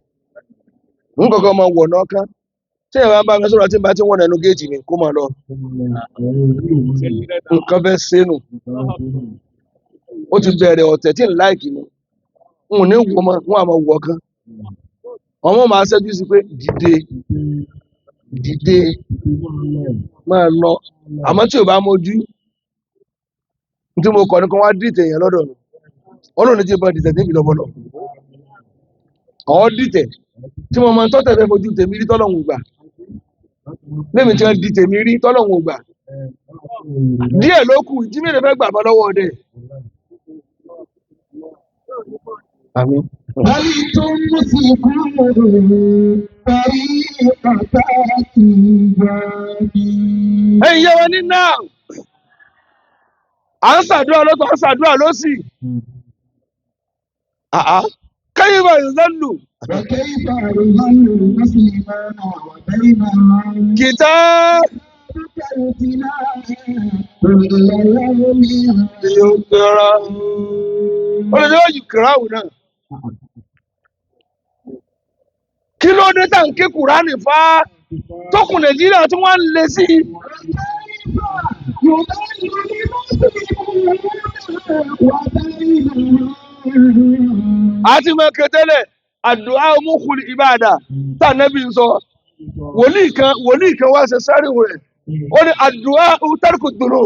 N kọ̀ọ̀kan máa wọ̀ náà kán. Tí ẹ bá bá mi sọ̀rọ̀ tí n bá ti wọ̀n ẹnu géètì ni kó máa lọ. Nǹkan fẹ́ ṣe nù. Ó ti bẹ̀rẹ̀ ọ̀tẹ̀ tí ń láìkì nu. N ò ní wò mọ́, n ò máa wọ̀ kan. Ọmọ máa ṣẹ́jú sí pé dìde, dìde, máa lọ. Àmọ́ tí ò bá mojú, tí mo kọ̀ ní kí wọ́n á dìtẹ̀ èèyàn lọ́dọ̀ mi. Ọlọ́run ní ti bá dìtẹ̀ níbi lọ́bọ̀lọ́. Ọ̀ dìtẹ̀ tí mo máa ń tọ́tẹ̀ fẹ́ fojú tèmi rí tọ́lọ́hun gbà. Lémi tí wọ́n di tèmi rí tọ́lọ́hun gbà. Díẹ̀ ló kù, ìjímèrè fẹ́ gbà mọ́ lọ́wọ́ ọdẹ. Àmín. Ẹ̀yin yẹ wọn ní náà. À ń ṣàdúrà lọ́tọ̀, à ń ṣàdúrà lọ́sì. Àá. Kẹ́yìn bá ìzọ́lù. Kìtá yóò kẹ́ra. Ó lè jẹ́ yùkìrá wù náà. Kí ló dé tá à ń ké Kùránì fá? Tókùn Nàìjíríà tí wọ́n ń le sí i. A ti mọ kẹtẹ́lẹ̀ àdúrà omúkúlù ìbàdà tá ànábì ń sọ. Wòlíì kan wá ṣe sáré rẹ̀. Ó ní àdúrà tárùkù dùnú.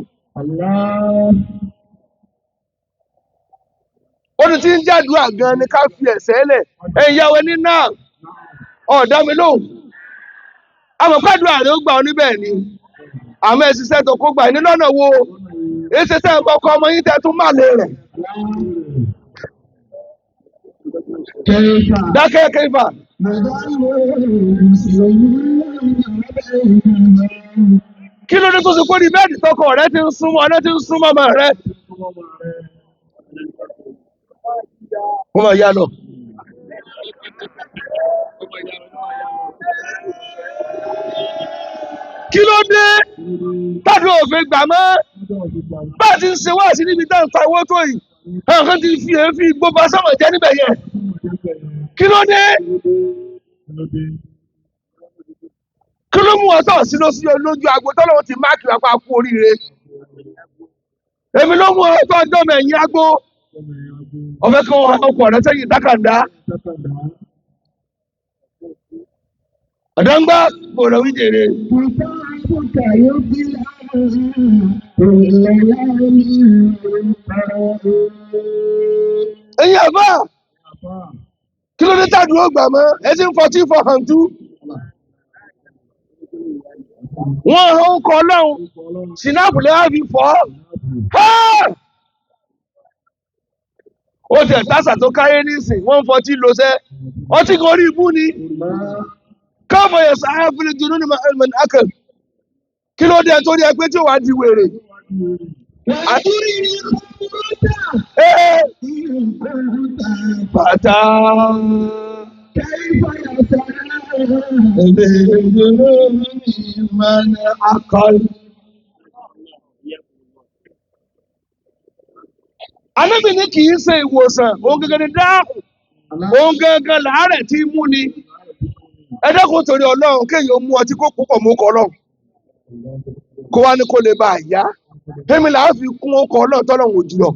Ó ní tí ń jàdúrà gan ni ká fi ẹ̀sẹ̀ lẹ̀. Ẹ̀yin yàwó ní náà ọ̀dá mi lóhùn. Àmọ́ pàdúrà rẹ̀ ó gbà ọ́ níbẹ̀ ni. Àmọ́ ẹ ṣiṣẹ́ tó kó gbà ní lọ́nà wo? Èsì tẹ́ ẹ kọ́kọ́ ọmọ yín tẹ́ tún má lè rẹ̀. Dákẹ́ kẹfà. Kí ló dé tó ṣe kó ní bẹ́ẹ̀dì tọkọ rẹ ti ń súnmọ́ ọ̀nà ti ń súnmọ́ ọmọ rẹ? Wọ́n máa yá lọ. Kí ló dé? Tádùn òfin gbà mọ́. Bá a ti ń ṣe wá sí níbi tá à ń fa owó tó yìí. Àwọn kan ti fi èéfín igbó ba sọ́mọ̀ jẹ́ níbẹ̀ yẹn. Kí ló dé? Kí ló mú ọtọ̀ sí lọ sí lójú agbo tọ́lọ́wọ́ ti máàkì wá pa kú oríire? Èmi ló mú ọtọ̀ ọjọ́ mẹ̀yìn agbo. Ọ̀fẹ́ kan ọkọ̀ rẹ sẹ́yìn dákàndá. Ọ̀dọ́ngbá kò lọ wí jèrè. Ẹ̀yin àbá, kí ló dé tàdúró gbà mọ́? Ẹ ti ń fọtí fọ hàn tú. Wọ́n hàn ń kọ ọlọ́run, sinapu lè wá fi fọ́. Ó tẹ̀ tásà tó káyé nísìn, wọ́n ń fọtí lọ́sẹ̀. Ọtí kan orí ibú ni. Káfọ̀ yẹn sáà fúnni dunu ní mọ̀n akẹ́. Kí ló dé torí ẹ pé tí ó wàá di wèrè? Bàtà. Ànábì ní kì í ṣe ìwòsàn, òun gangan ni dáhùn, òun gangan làárẹ̀ tí ń mú ni. Ẹ dákun torí Ọlọ́run kéèyàn ó mú ọtí kó púpọ̀ mú ọkọ̀ Ọlọ́run. Kó wá ní kó lè bá a yá. Èmi là á fi kún ọkọ̀ Ọlọ́run tọ́lọ́run ò jùlọ.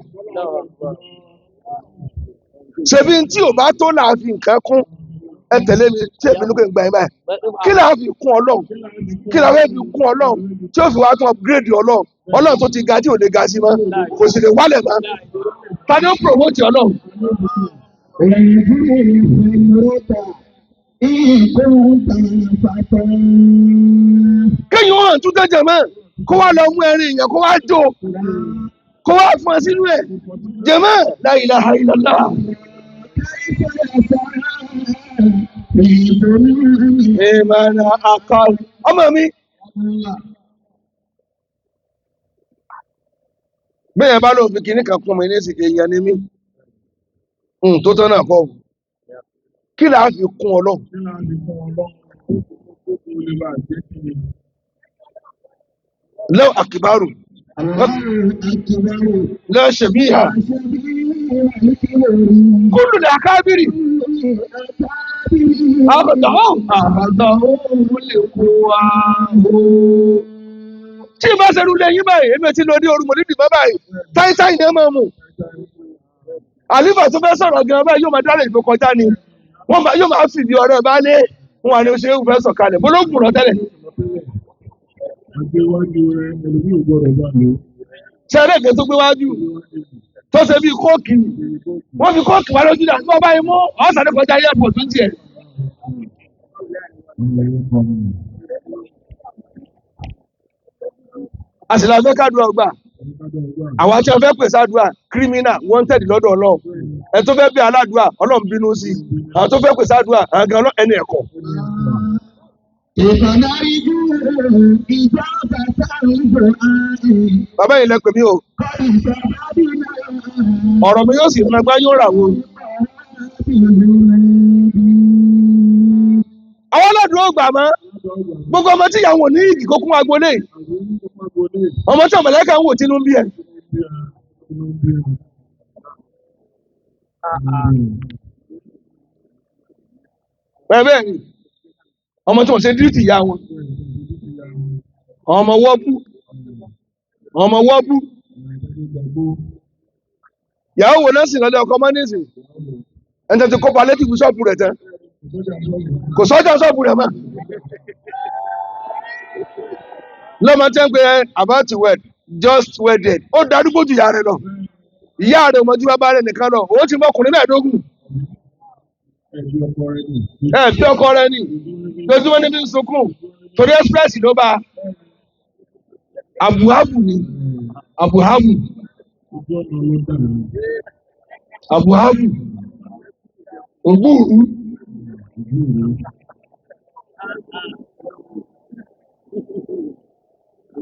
Ṣebí tí ò bá tó là á fi nǹkan kún. Ẹ tẹ̀lé mi tí èmi ló kè ń gbà yín báyìí. Kí là á fi kún Ọlọ́run? Kí là á fẹ́ fi kún Ọlọ́run? Tí ó fi wá tún upgrade Ọlọ́run. Ọlọ́run tó ti ga tí ò lè ga sí mọ́. Kò sì lè wálẹ̀ mọ́. Ta ni ó promote Ọlọ́run? Kéèyàn ó hàn tún jẹjẹ mọ́. Kó wá lọ mú ẹrin èèyàn kó wá jó. Kó wá fún ẹ sínú ẹ̀. Jẹ̀mọ́ la ilaha illallah. Ìmọ̀ràn àkọlù. Ọmọ mi. Bẹ́ẹ̀ bá lóun fi kinní kan kún mi ní ìsìn èèyàn ni mí. Tó tán náà kọ́ ò. Kí là á fi kún Ọlọ́run? Lọ́wọ́ àkìbárù. Lọ́wọ́ ṣèbíhà. Kúlù ní àkábìrì. Àbàdàn àbàdàn lè kó wa o. Tí ìbá ṣe rúlé yín báyìí, èmi ti lọ ní orúmọ nídìí bá báyìí. Táyítáyì ni ẹ máa mú. Àlífà tó fẹ́ sọ̀rọ̀ gan báyìí yóò máa dálé ìfò kọjá ni. Wọ́n bá yóò máa fìdí ọ̀rẹ́ bá lé. Wọ́n wà ní oṣù ewu fẹ́ sọ̀kalẹ̀. Bólógùn rọ̀ tẹ́lẹ̀. Ṣé ẹlẹ́gẹ̀ẹ́ tó gbé wájú? Tó ṣe bíi kóòkì. Wọ́n fi kóòkì wá lójú náà. Tí wọ́n bá yín mú, ọ̀sán ní kọjá airport tó ń tiẹ̀. A sì la fẹ́ kádùá gbà. Àwọn tí wọ́n fẹ́ pèsè àdúrà criminal wanted lọ́dọ̀ Ọlọ́run. Ẹ tó fẹ́ bí aládùúrà Ọlọ́run bínú sí i. Àwọn tó fẹ́ pèsè àdúrà àwọn gan ẹni ẹ̀kọ́. Bàbá yìí lẹ pè mí o. Ọ̀rọ̀ mi yóò sì fún ẹgbẹ́ yóò rà wọ́n. Àwọn aládùúrà ò gbà mọ́. Gbogbo ọmọ tí ìyàwó ní ìgì kó kún agboolé. Ọmọ tí ọmọlẹ́kà ń wò tínú ń bí ẹ. Bẹ́ẹ̀ bẹ́ẹ̀ ni, ọmọ tí wọ́n ṣe díìtì ìyá wọn. Ọmọ wọ́bú. Ọmọ wọ́bú. Ìyàwó wo náà sì lọ́lé ọkọ mọ́ nísìn? Ẹni tó ti kó palétìfù ṣọ́ọ̀bù rẹ̀ tán. Kò sọ́jà ṣọ́ọ̀bù rẹ̀ mọ́. Lọ́mọ tí ń pe about to wed, just wedded. Ó darúgbó ju ìyá rẹ̀ lọ. Ìyá rẹ̀ ò mọ̀ ju bàbá rẹ̀ nìkan lọ. Òun ti mọ ọkùnrin mẹ́ẹ̀ẹ́dógún. Ẹ bí ọkọ rẹ ni. Lójúmọ́ níbi ń sunkún. Torí express ló bá. Àbùhábù ni. Àbùhábù. Àbùhábù. Ògbúrú.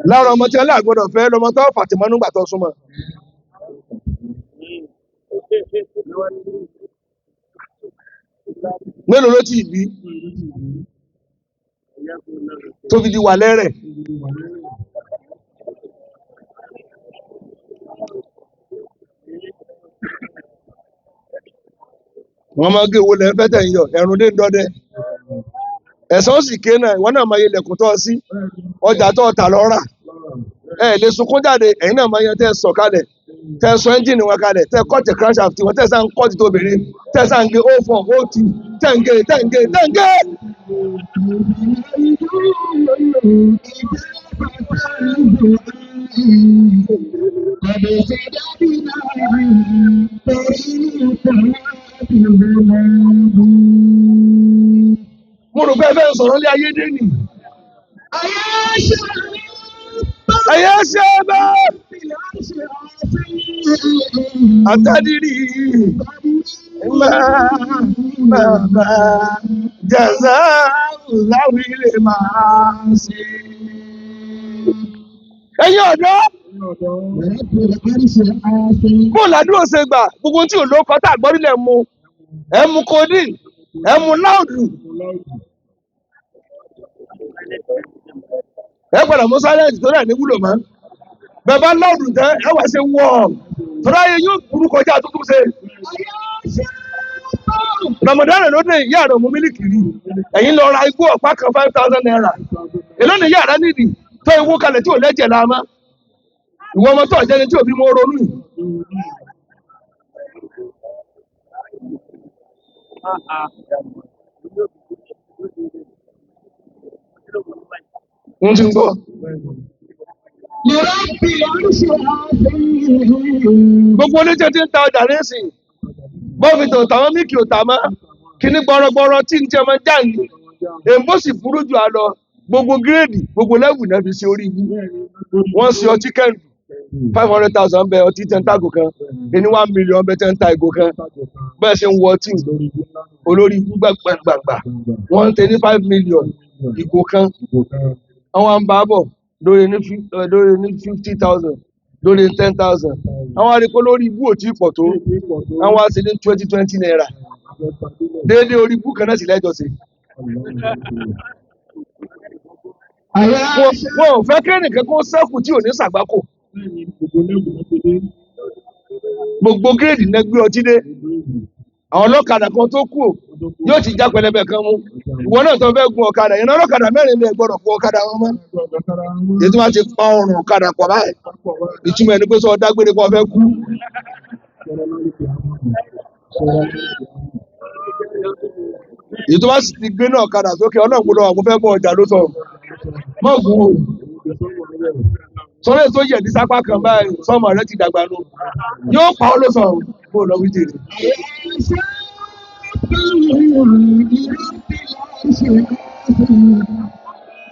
Lára ọmọ tí aláàgbọ́dọ̀ fẹ́ lọmọ tó fàtìmọ́ nígbà tó súnmọ́. Mélòó ló ti bí tó fi di wà lẹ́rẹ̀? Wọ́n máa gé owó lẹ́ fẹ́ tẹ̀ ń yọ ẹ̀rùn dé ń dọ́dẹ. Ẹ̀sán ó sì ké náà, ìwọ náà máa yẹ ilẹ̀kùn tó ọ sí, ọjà tó ọ tà lọ rà. Ẹ lè sunkún jáde, ẹ̀yin náà máa yẹ tẹ́ ẹ sọ kalẹ̀, tẹ́ ẹ sọ ẹ́ńjìnì wọn kalẹ̀, tẹ́ ẹ kọ́ọ̀tì crankshaft wọn, tẹ́ ẹ sá ń kọ́ọ̀tì tó obìnrin, tẹ́ ẹ sá ń gé 04, 02, tẹ́ ń gé, tẹ́ ń gé, tẹ́ ń gé. Mo rò pé ẹ fẹ́ sọ̀rọ̀ lé ayé dé nì. Ẹ̀yẹ́ ṣe bẹ́ẹ̀ àtàdírí máa bàbá jẹ̀sà láwí lè máa ṣe. Ẹ̀yin ọ̀dọ́, bó làdúró ṣe gbà gbogbo tí ò ló kọ́ tá àgbọ́rí lẹ̀ mu, ẹ̀ mu codeine, ẹ̀ mu láòdù, ẹ̀ padà mú silence tó náà ní wúlò mọ́. Bẹ́ẹ̀ bá láòdù tán, ẹ̀ wá ṣe wọ̀ tọ́lá yẹn yóò burú kọjá tó tún ṣe. Ramadan ló dé ìyá rẹ̀ mú mílíkì rí. Ẹ̀yin lọ ra igbó ọ̀pá kan ₦5,000. Èló ni ìyá rẹ̀ nídìí tó ewu kalẹ̀ tí ò lẹ́jẹ̀ la mọ́. Ìwọ ọmọ tó ọ̀jẹ́ni tí òbí mọ́ ronú yìí. Ń ti ń gbọ́. Gbogbo oníṣẹ́ tí ń ta ọjà nísìn. Bọ́ọ̀fì tó tàwọn mílíkì ò tà mọ́. Kíní gbọ́rọ̀gbọ́rọ̀ tí ń jẹ́ ọmọ jáàní. Èmbó sì burú jù á lọ. Gbogbo gírèdì, gbogbo lẹ́wù náà fi ṣe orí ibú. Wọ́n ṣe ọtí kẹ́ndù 500,000 bẹ ọtí tẹ́ ń tàgò kan, ẹni 1 million bẹ tẹ́ ń ta ìgò kan. Bẹ́ẹ̀ ṣe ń wọ ọtí olórí ibú gbàgbàgbà. Wọ́n ń tẹ ní 5 million ìgò kan. Àwọn à ń bá bọ̀ lórí ní 50,000, lórí ní 10,000. Àwọn arípò lórí ibú ò tí ì pọ̀ tó. Àwọn á ṣe ní twenty twenty naira. Déédéé orí ibú kan náà sì lẹ́jọ́ sí. Wọn ò fẹ́ kẹ́nìkan kó sẹ́kù tí ò ní ṣàgbákò. Gbogbo gírèdì náà gbé ọtí dé. Àwọn ọlọ́kadà kan tó kù yóò ti já pẹlẹbẹ kan mú. Ìwọ náà tó fẹ́ gun ọ̀kadà, ìran ọlọ́kadà mẹ́rin lè gbọ́dọ̀ fún ọ̀kadà wọn mọ́. Èyí tí wọ́n ti pa ọrùn ọ̀kadà pọ̀ báyìí. Ìtumọ̀ ẹni pé sọ dágbére kó fẹ́ kú. Èyí tó bá sì ti gbé náà ọ̀kadà sókè, ọlọ́run gbọ́dọ̀ wà kó fẹ́ bọ ọjà ló sọ. Mọ̀ gùn o. Sọ́lé tó yẹ̀ ní sápá kan báyìí, sọ́mọ rẹ ti dàgbà nù. Yóò pa ọ́ ló sọ, bó lọ wí jèrè.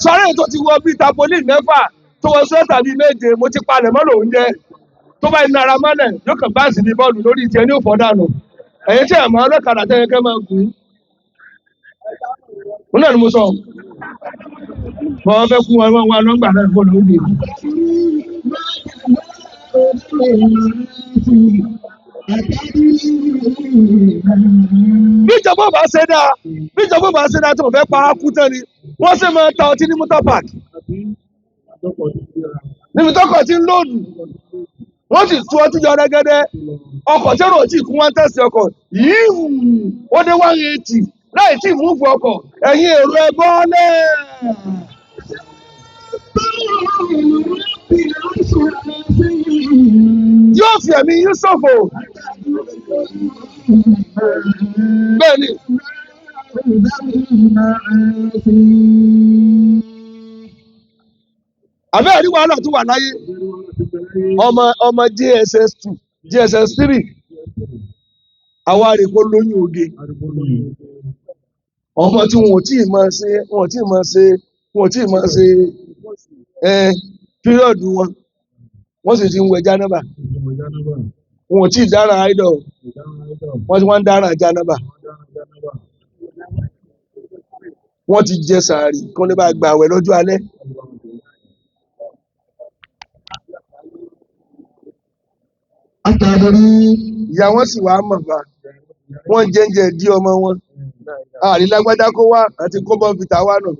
Sọ́lé tó ti wọ bíi tapolin mẹ́fà tó wọ sweater bíi méje, mo ti palẹ̀ mọ́ lòún jẹ́. Tó bá iná ara mọ́lẹ̀, yóò kàn báàsì ní bọ́ọ̀lù lórí ìtì ẹni ò fọ́ dànù. Ẹ̀yin tí ẹ̀ mọ́ ọlọ́kadà tẹ́yẹ kẹ́ máa gùn. Òun náà ni mo sọ. Bọ́n fẹ́ kú wọn wọn lọ́ngbà náà bó lòún dè. Bí ìjọba ò bá ṣe dáa, bí ìjọba ò bá ṣe dáa tí wọ́n fẹ́ pa á kú tán ni, wọ́n sì máa ta ọtí ní motor park. Níbi tọkọ̀ tí ń lóòdù, wọ́n sì tú ọtí jọ rẹ́gẹ́dẹ́. Ọkọ̀ tí èrò tí kún wọ́n tẹ̀sí ọkọ̀ yíì ó dé 180 láì tí ì múfù ọkọ̀ ẹ̀yin èrò ẹ bọ́lẹ̀. Yóò fi ẹ̀mí yín ṣòfò. Bẹ́ẹ̀ ni. Àbẹ́ ẹ̀rí wàhálà tó wà láyé. Ọmọ ọmọ JSS 2, JSS 3, àwa rè kó lóyún oge. Ọmọ tí wọn ò tí ì máa ṣe, wọn ò tí ì máa ṣe, wọn ò tí ì máa ṣe ẹ píríọ̀dù wọn. Wọ́n sì ti ń wẹ jánábà. Wọn ò tí ì dára idol. Wọ́n ti wá ń dára jánábà. Wọ́n ti jẹ sàárì kí wọ́n lè bá gbà wẹ̀ lọ́jọ́ alẹ́. Ìyá wọn sì wá mọ̀ bá. Wọ́n jẹ́ńjẹ́ dí ọmọ wọn. Àrílágbájá kó wá àti kó bọ́ fìtà wá nù.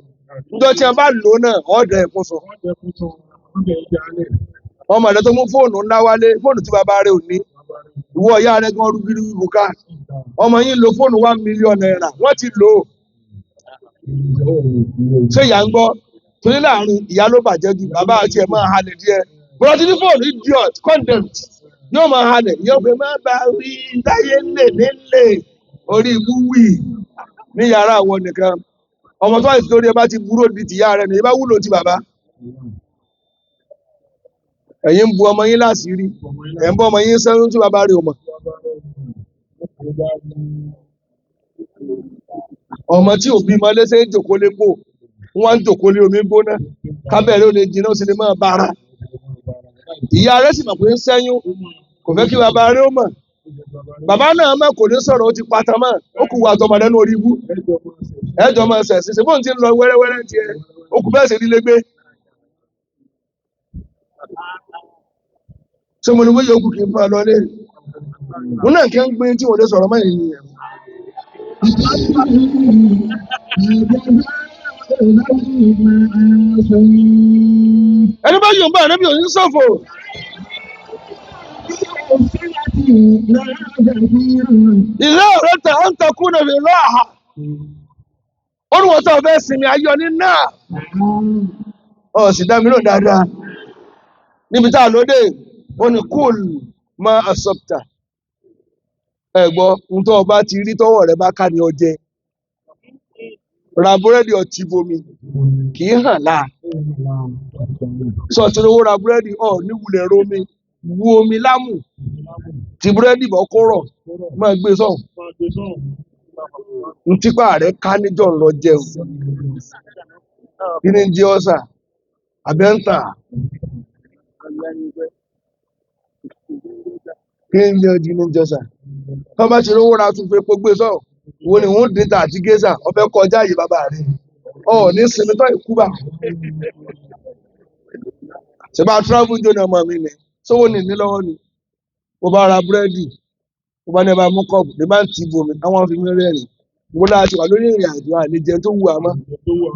Níjọ́ tí a bá lò ó náà, ọ̀dẹ̀ ẹ̀kún sọ. Ọmọ rẹ tó mú fóònù ńlá wálé, fóònù tí bàbá rẹ ò ní. Ìwọ ìyá rẹ gan rúgirú bùkà. Ọmọ yín lo fóònù ₦1 million, wọ́n ti lò ó. Ṣé ìyá ń gbọ́? Torí láàrin ìyá ló bàjẹ́ jù, bàbá àti ẹ̀ máa halẹ̀ díẹ̀. Bọ́lá ti ní fóònù idiot condemned yóò máa halẹ̀ yóò pé má bá wí táyé lè nílé orí ibú wì ní yàrá àwọn nìkan. Ọmọ tó àìsí lórí ẹ bá ti burú di tìyá rẹ nìyí bá wúlò ti bàbá. Ẹ̀yin ń bu ọmọ yín láṣìírí, ẹ̀ ń bọ́ ọmọ yín sẹ́rú tí bàbá rẹ̀ ò mọ̀. Ọmọ tí òbí mọ léṣe ń jòkó lépo, wọ́n ń jòkó lé omi gbóná, kábẹ́rẹ́ ò lè jiná ó sì lè máa bára. Ìyá rẹ̀ sì mọ̀ pé ń ṣẹ́yún, kò fẹ́ kí bàbá rẹ̀ ó mọ̀. Bàbá náà mọ̀ kò ní sọ̀rọ̀ ó ti pata mọ́, ó kù wà tọmọ lẹ́nu orí ibú. Ẹ̀jọ̀ máa ṣẹ̀ ṣe bóun ti ń lọ wẹ́rẹ́wẹ́rẹ́ tiẹ̀, ó kù bẹ́ẹ̀ sì rí légbé. Ṣé mo ní wọ́n yóò kù kí n máa lọ lé? Òun náà kí ń gbé tí wọ́n lè sọ̀rọ̀ mọ́ ènìyàn. Ẹni bá yóò bá ànábì òní ṣòfò. Ìlà ọ̀rẹ́ ta ń takú náà fi lọ́ọ̀hà. Ó ní wọ́n tó fẹ́ sinmi ayọ̀ ní náà. Ọ̀ sì dá mi lóhùn dáadáa. Níbi tá a lóde, ó ní kúl máa àsọpútà. Ẹ gbọ́, ohun tó o bá ti rí tọ́wọ́ rẹ bá ká ní ọ jẹ. Ra búrẹ́dì ọtí bomi, kì í hàn láà. Sọ ti rówó ra búrẹ́dì ọ̀ níwulẹ̀ romi, wu omi lámù, tí búrẹ́dì bọ́ kó rọ̀, máa gbé sọ̀hún. Ntípa rẹ̀ ká níjọ́ ń lọ jẹun. Kí ni ń jẹ ọ́sà? Àbẹ́ńtà. Kí ni ń jẹ kí ni ń jẹ ọ́sà? Tọ́ bá ti rówó ra tún fepo gbé sọ̀hún. Wo ni òun dín ta àti géṣà, ọbẹ̀ kọjá àyè bàbá rẹ̀. Ọ̀ ní sinmi tọ́ ìkú bà. Ṣé bá travel jóná ọmọ mi ni? Sówó ni ní lọ́wọ́ ni. Mo bá ra búrẹ́dì, mo bá ní ẹ bá mú kọ́ọ̀bù, ní bá ń tì í bomi, àwọn fi mí rẹ́rìn. Mo láti wà lórí ìrìn àjò àlejò tó wù á mọ́.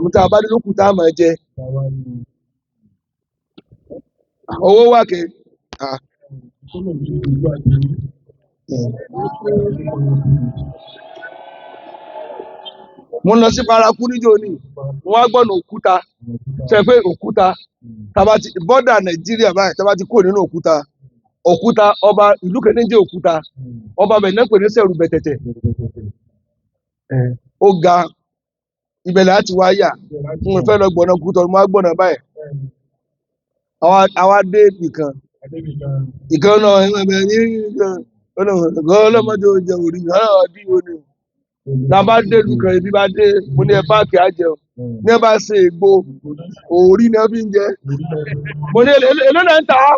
Mo tá a bá dé lókùn tá a máa jẹ. Owó wà kẹ́. Mo lọ sí Paraku níjó ni, mo wá gbọ́nà òkúta, ṣe pé òkúta, tàbá ti bọ́dà Nàìjíríà báyìí, tàbá ti kúrò nínú òkúta, òkúta ọba ìlú kan ní jẹ́ òkúta, ọba bẹ̀ náà pè ní sẹ̀rù bẹ̀tẹ̀tẹ̀. Ó ga, ibẹ̀ láti wá yà, mo fẹ́ lọ gbọ̀nà òkúta, mo wá gbọ̀nà báyìí. Àwa dé ibì kan, ìkan náà ẹ̀mẹ̀ ní ọlọ́mọdé oúnjẹ òrí, ọlọ́mọdé oúnjẹ òrí. La bá dé ìlú kan, ibi bá dé, mo ní ẹ páàkì àjẹun, ní ẹ bá ṣe ègbò, òrí ni ẹ fi ń jẹ. Mo ní èló náà ń tà á,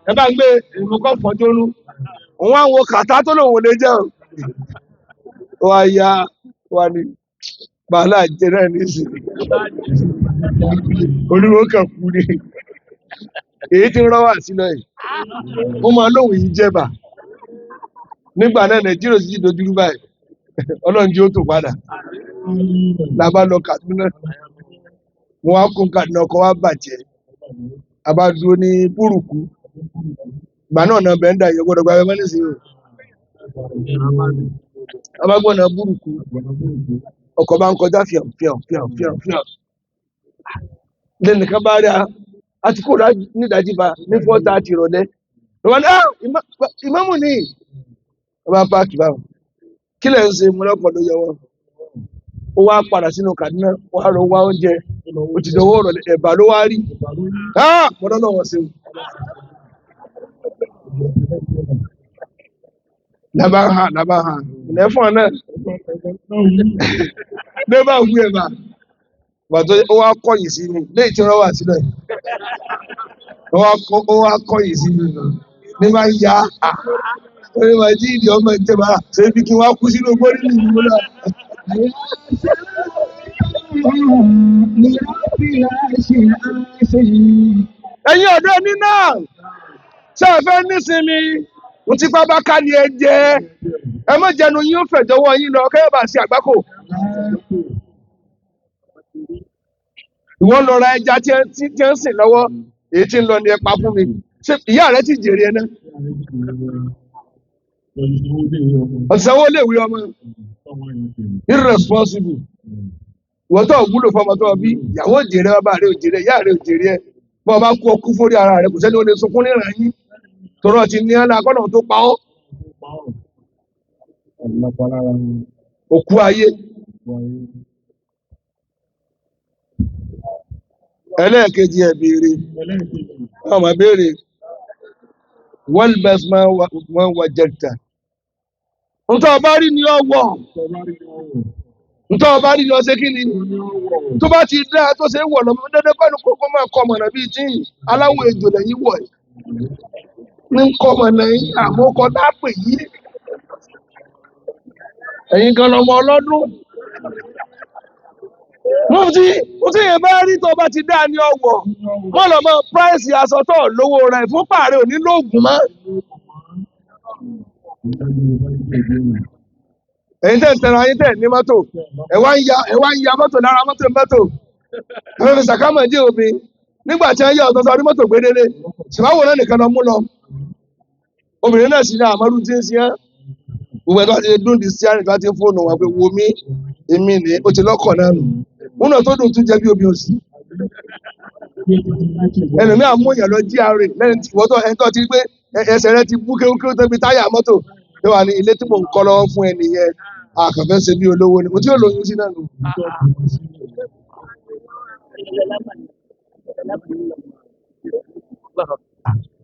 ẹ bá ń gbé èmi kọ́ fọ́jọ́nú. Òun á wo kàtá tó lòun ò lè jẹun. Wá ya wá ní bàálà jẹ náà ní ìsìn. Olúwo kan kú ni. Èyí tí ń rọ́wà sílẹ̀ yìí. Ó máa lóhùn yìí jẹba. Nígbà náà Nàìjíríà sì ti dojúrú báyìí. Ọlọ́run jí ó tò padà. La bá lọ Kaduna. Mo wá kún Kaduna ọkọ̀ wa bàjẹ́. A bá dúró ní Búrùkú. Ìgbà náà náà bẹ́ńdà yẹ gbọ́dọ̀ gba abẹ́mọ́ nísìnyí. A bá gbọ́nà Búrùkú. Ọkọ̀ bá ń kọjá fíàm fíàm fíàm fíàm fíàm. Lẹ́nìkan bá rí a, a ti kúrò nídàájí ba ní 4:30 ìrọ̀lẹ́. Wọ́n ní, ah, ìmáàmù ni. Wọ́n bá páàkì báwọn. Kí lẹ̀ ń ṣe mo lọ́kọ̀ ló yẹ wọ́n. Ó wá padà sínú Kaduna, wá lọ wá oúnjẹ. Ó ti dọwọ́ ìrọ̀lẹ́, ẹ̀bà ló wá rí. Ah, mo lọ́nà wọ̀n sí o. Lábá hàn, lábá hàn. Ìlẹ́fọ̀n náà. Ló bá wú ẹ̀bà. Bàtọ́ ó wá kọ̀yìn sí mi, léyìí tí wọ́n wà sílẹ̀. Ó wá kọ̀yìn sí mi. Ní bá ń ya, ó ní màá jí ìdí ọmọ ìjẹba, ṣé ibi kí n wá kú sínú gbórí nìyí mo náà. Ẹ̀yin ọ̀dọ́ ní náà, ṣé ẹ fẹ́ nísinmi? Mo ti pa bá ká ni ẹ jẹ. Ẹ má jẹnu yín ó fẹ̀jọwọ́ yín lọ, kẹ́yọ̀ bá ṣe àgbákò. Ìwọ lọ ra ẹja tí ẹ ń sìn lọ́wọ́, èyí tí ń lọ ní ẹpa fún mi. Ṣé ìyá rẹ ti jèrè ẹ náà? Ọ̀sánwó lè wí ọmọ. Irresponsible. Ìwọ tó wúlò fọmọ tó bí, ìyàwó òjèrè, bàbá rẹ òjèrè, ìyá rẹ òjèrè ẹ. Bọ́ ọ bá kú ọkú fórí ara rẹ, kò sẹ́ni ó lè sunkún níran yín. Tọrọ ti ní ọ́nà akọ́nà tó pa ọ́. Òkú ayé. Ẹlẹ́ẹ̀kejì ẹ̀ béèrè. Wọ́n máa béèrè. Walbas man wajadta. Ntọ́ ọba rí ni ọ wọ̀. Ntọ́ ọba rí ni ọ ṣe kí ni? Tó bá ti dá tó ṣe wọ̀ lọ́mọ dandan kọ́ ni kókó máa kọ́ mọ̀nà bíi tí aláwọ̀ ejò lẹ́yìn wọ̀ yìí. Ní kọ́ mọ̀nà yìí àmọ́ kọ́ tá a pè yí. Ẹ̀yin gan lọmọ ọlọ́dún. Mufti yẹn bá rí tó bá ti dá ní ọwọ́. Wọ́n lọ mọ price aṣọ tó lówó rẹ̀ fún pààrẹ̀ òní lóògùn mọ́. Ẹ̀yin tẹ̀ ń tẹ̀ra ayé tẹ̀ ní mọ́tò. Ẹ wá ń ya mọ́tò lára mọ́tò mọ́tò. Ẹ fi sàkámọ̀ dé omi. Nígbà tí wọ́n yá ọ̀tọ̀ sọ mọ́tò gbédélé. Ṣèbáwò náà nìkan lọ mú lọ. Obìnrin náà sì ní àmọ́rú tí ń ṣe é. Gbogbo ẹ̀ tó bá ti dún di síárìn tó bá ti ń fóònù wọn pé wo mí, èmi ni ó ti lọ́kọ̀ náà nù. Múnà tó dùn tún jẹ́ bí omi òsì. Ẹlòmíà mú èèyàn lọ GRA lẹ́yìn tí ìwọ́tọ̀ ẹni tó ti rí pé ẹsẹ̀ rẹ ti bú kéwúkéwú tó fi táyà mọ́tò. Ló wà ní ilé tí mò ń kọ́ lọ́wọ́ fún ẹ nìyẹn. Àkànfẹ́ ṣe bí olówó ni. Mo tí yóò lóyún sí náà nù.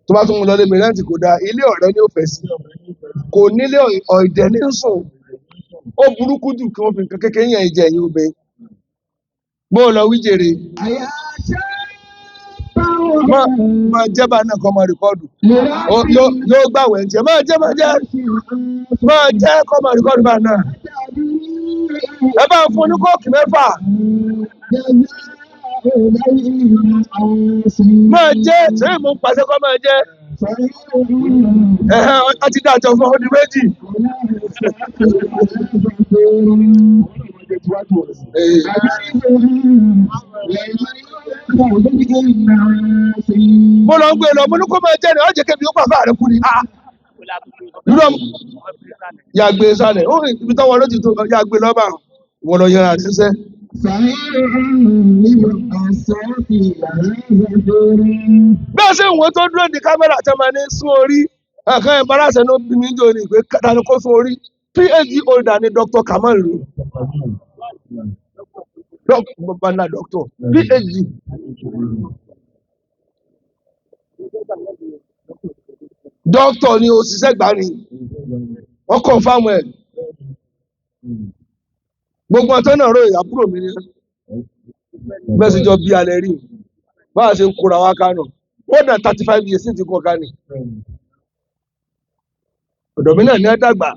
Tó bá tún mú lọ lé mi rẹ́ǹtì kò dáa, ilé ọ̀rẹ́ ni ó fẹ́ sí. Kò nílé ọ̀dẹ̀ ní sùn. Ó burúkú jù kí wọ́n fi nǹkan kékeré yàn jẹ ẹ̀yìn obìnrin. Bó o lọ wí jèrè. Máa jẹ́ bá náà kọ́ máa rìkọ́dù. Yóò gbàwẹ̀ ń jẹ. Máa jẹ́ máa jẹ́. Máa jẹ́ kọ́ máa rìkọ́dù bá náà. Ẹ bá ń fún ní kóòkì mẹ́fà. Máa jẹ́ sẹ́yìn mo ń pàṣẹ kọ́ máa jẹ́. Ẹ̀hẹ́n ọ ti dájọ́ fún ọdún méjì. Mo lọ ń gbé lọ, mo ní kó máa jẹ́ ni, ọ̀jẹ̀ kébì ó pàfà rẹ̀ kú ni. Yà gbé sálẹ̀, ó rìn ibi tọ́wọ́ ló ti tó, yà gbé lọ́bà, wọ́n lọ yẹra àṣìṣe. Bẹ́ẹ̀ sì wọ́n tó dúró ní kámẹ́rà tí a máa ní sún orí, ẹ̀kan ìbáraṣẹ́ ló bí mi jò ní pé ta ni kó sún orí. PhD holder ni Dr. Kamal lò. Bàbá doctor PhD. Doctor ni òṣìṣẹ́ gbà ni. Wọ́n confirm ẹ̀. Gbogbo ọ̀tọ́ náà rò àbúrò mi ni. Bẹ́ẹ̀ sì jọ bí alẹ́ rí. Báwa ṣe ń kóra wá kánò. More than 35 years ti kọ́ kánì. Ọ̀dọ̀ mi náà ní ẹ dàgbà.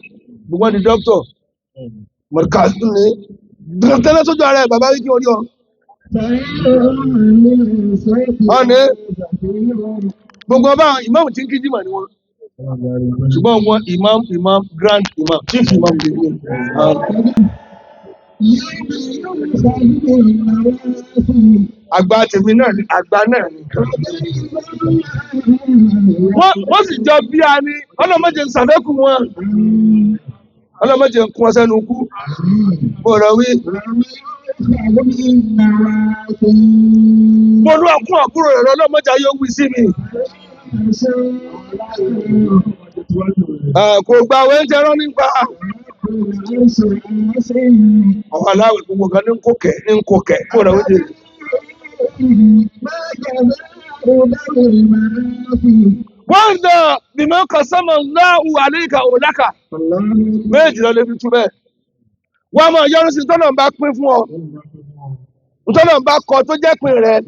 Gbogbo wọn di doctor. Mọ̀ká ní. Tẹ́lẹ̀ sójú ara ẹ̀ bàbá wí kí orí ọ. Ọ̀nà gbogbo ọba ìmáàmù tí ń kí jímọ̀ ni wọ́n. Ṣùgbọ́n wọn imam imam grand imam chief imam lè ní. Àgbà tèmi náà ni àgbà náà ni. Wọ́n sì jọ bí a ní ọlọ́mọdé ń sàfẹ́kù wọn. Ọlọ́mọdé ń kún ọ sẹ́nu kú. Mo rọ wí. Mo lọ kún àbúrò rẹ̀ ọlọ́mọdé ayé wí sí mi. Kò gba àwọn ẹ̀ńtẹ́ rán nípa. Àwọn aláwẹ̀ gbogbo kan ní kò kẹ̀ ní kò kẹ̀ kó rẹ̀ wíjì. Wọ́n dà bímọ kan sọ́mọ̀ láhù àlékà òlákà. Méjì lọ lè fi tú bẹ́ẹ̀. Wọ́n máa yọrù sí tọ́nà bá pín fún ọ. Tọ́nà bá kọ tó jẹ́ pín rẹ̀.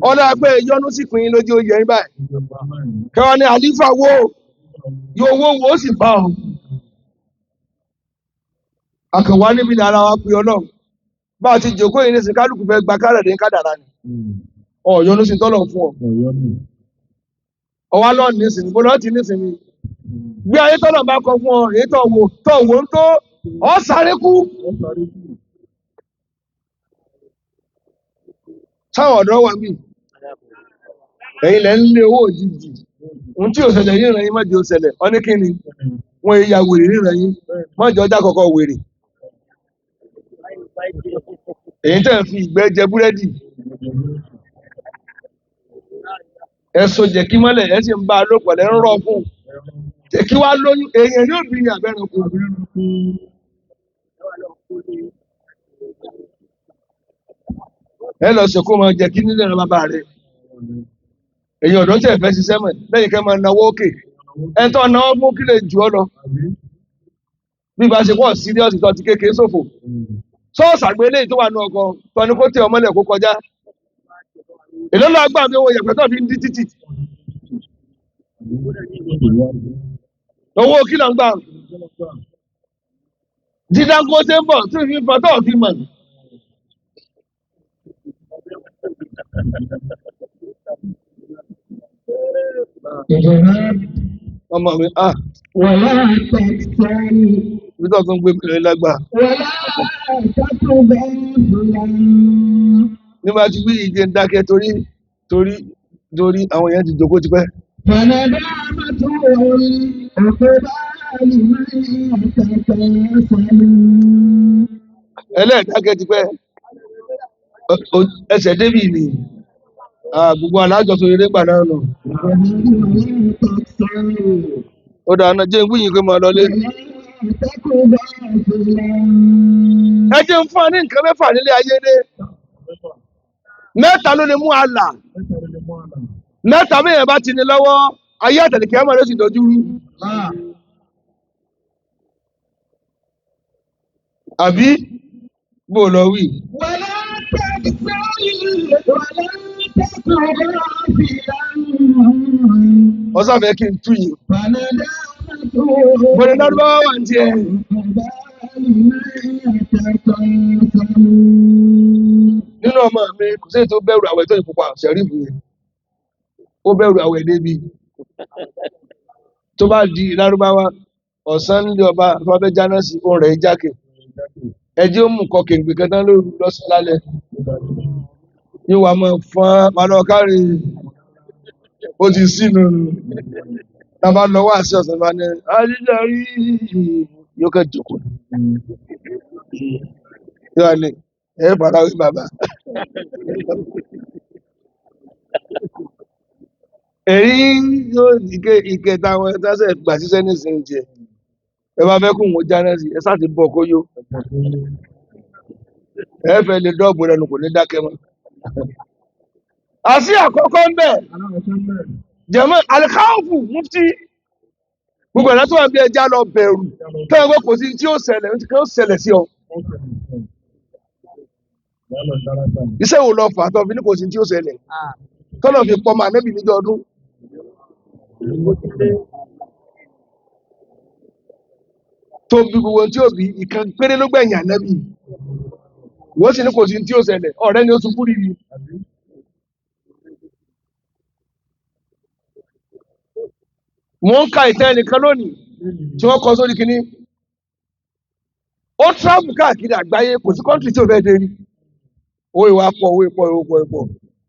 Ọlá pé yọnu sí pín lójú oyè yín báyìí. Kẹwàá ni àlífà wo yóò wo wo ó sì bá ọ. Àkànwá níbi ni ara wa pe Ọlọ́run. Bá a ti jòkó yìí nísìnyí kálukú fẹ́ gba kárẹ̀dé kádàrá ni. Ọ̀ yọnu sí tọ́lọ̀ fún ọ. Ọwá lọ́ọ̀ nísìnyí, bó lọ́ọ̀ ti nísìnyí. Gbé ayé tọ́lọ̀ bá kọ fún ọ, èyí tó wò ń tó, ọ sáré kú. Sáwọn ọ̀dọ́ wà mí, ẹ̀yin lẹ́ ń lé owó òjijì. Ohun tí ò ṣẹlẹ̀ ríran yín, má jẹ́ ó ṣẹlẹ̀. Ọ ní kí ni? Wọ́n ya wèrè ríran yín, má jẹ́ ọjà kọ̀ọ̀kan wèrè. Èyí tẹ̀ ń fi ìgbẹ́ jẹ búrẹ́dì. Ẹ so jẹ̀kí mọ́lẹ̀, ẹ sì ń bá a lò pọ̀, lẹ́ ń rọ̀ fún un. Jẹ̀kí wá lóyún, èèyàn yóò bí ní abẹ́ranko. Ẹ lọ sèkó máa jẹ̀kí nílẹ̀ ẹran bàbá rẹ̀. Èyí ọ̀dọ́ tẹ̀ fẹ́ ṣiṣẹ́ mọ̀ lẹ́yìn kẹ́ máa nawó òkè. Ẹ tọ́ náwó fún kí lè jù ọ lọ. Bí ba ṣe pọ̀ síríọ̀sì tó ti kékeré ṣòfò. Sọ́ọ̀sì àgbélé tó wà ní ọkọ̀ tọ́ni kó tẹ ọmọlẹ̀ kó kọjá. Èló lọ gbà mí owó yẹ̀pẹ̀ tó fi ń dí títì. Owó kí ló ń gbà? Dídáńgó ṣe ń bọ̀ tí fi ń fa tó fi mọ̀. Ọmọ mi, ah, ولا تكسل ibi tó tún gbé mi lórí lágbà. ولا تك غافلا. Nígbà tí wí ìdí ń dákẹ́ torí torí torí àwọn èèyàn ti jókòó tipẹ́. فندامة العقبى لمن يتكاسل. Ẹlẹ́ẹ̀dákẹ́ tipẹ́. Ẹsẹ̀ débì ni. Ah, gbogbo alájọ tó eré gbà náà nù. ولا تكسل Ó dáa náà, jẹ́ ń wíyìn pé máa lọlé. ولا تك غافلا. Ẹ jẹ́ ń fún wa ní nǹkan mẹ́fà nílé ayé dé. Mẹ́ta ló lè mú àlà. Mẹ́ta bẹ́ẹ̀ bá ti ní lọ́wọ́, ayé àtẹ̀lẹ́kẹ́ ọmọ rẹ̀ sì dojú rú. Àbí bó lọ wí? ولا تكسل ولا تك غافلا. Ọ̀sán fẹ́ kí n tú yìí. فندامة Bọ̀dé lárúbáwá wà ní tiẹ̀. العقبى لمن يتكاسل. Nínú ọmọ mi, kò sí èyí tó bẹ̀rù àwẹ̀ tó ìpupa ṣẹ̀rífù yẹn. Ó bẹ̀rù àwẹ̀ débi. Tó bá di lárúbáwá, ọ̀sán nílé ọba tó bá fẹ́ jáná sí ohun rẹ̀ jákè. Ẹjẹ́ ó mú nǹkan kèǹgbè kan tán lóru lọ́sàn-án lálẹ́. Yóò wá máa fọ́n máa lọ kárí. Ó ti sínú. Tá a bá lọ wá sí ọ̀sán bá ní Ajíjàrí yóò kẹ́ jókòó. Yóò wá ní ẹ fara wí bàbá. Èyí yóò ike ike táwọn ẹ̀sẹ̀ gbà síṣẹ́ nísìnyí jẹ. Ẹ bá fẹ́ kó wọn jáná sí, ẹ sáà ti bọ̀ kó yó. Ẹ fẹ́ lè dọ́ọ̀bù rẹ̀ nù kò ní dákẹ́ mọ́. Àṣì àkọ́kọ́ ń bẹ̀. Jẹ̀mọ́ Alikawufu Mufti. Gbogbo ẹ̀dá tó wà bí ẹja lọ bẹ̀rù. Tẹ́lẹ̀ pé kò sí tí ó ṣẹlẹ̀, tí ó ṣẹlẹ̀ sí ọ. Iṣẹ́ wo lọ fà á tó fi ní kò sí tí ó ṣẹlẹ̀? Tọ́lọ̀ fi pọ́ máa nẹ́bì níjọ́ ọdún. Tó bí gbogbo ohun tí ó bí ìkan péré ló gbẹ̀yìn ànẹ́bì. Wọ́n sì ní kò sí tí ó ṣẹlẹ̀. Ọ̀rẹ́ ni ó ṣubú rí ni. Mò ń ka ìtàn ẹnìkan lónìí tí wọ́n kọ sórí kinní. Ó travel káàkiri àgbáyé, kò sí kọ́ńtì tí ò fẹ́ dé rí. Owó ìwà pọ̀, owó ìpọ̀, owó ìpọ̀, ìpọ̀.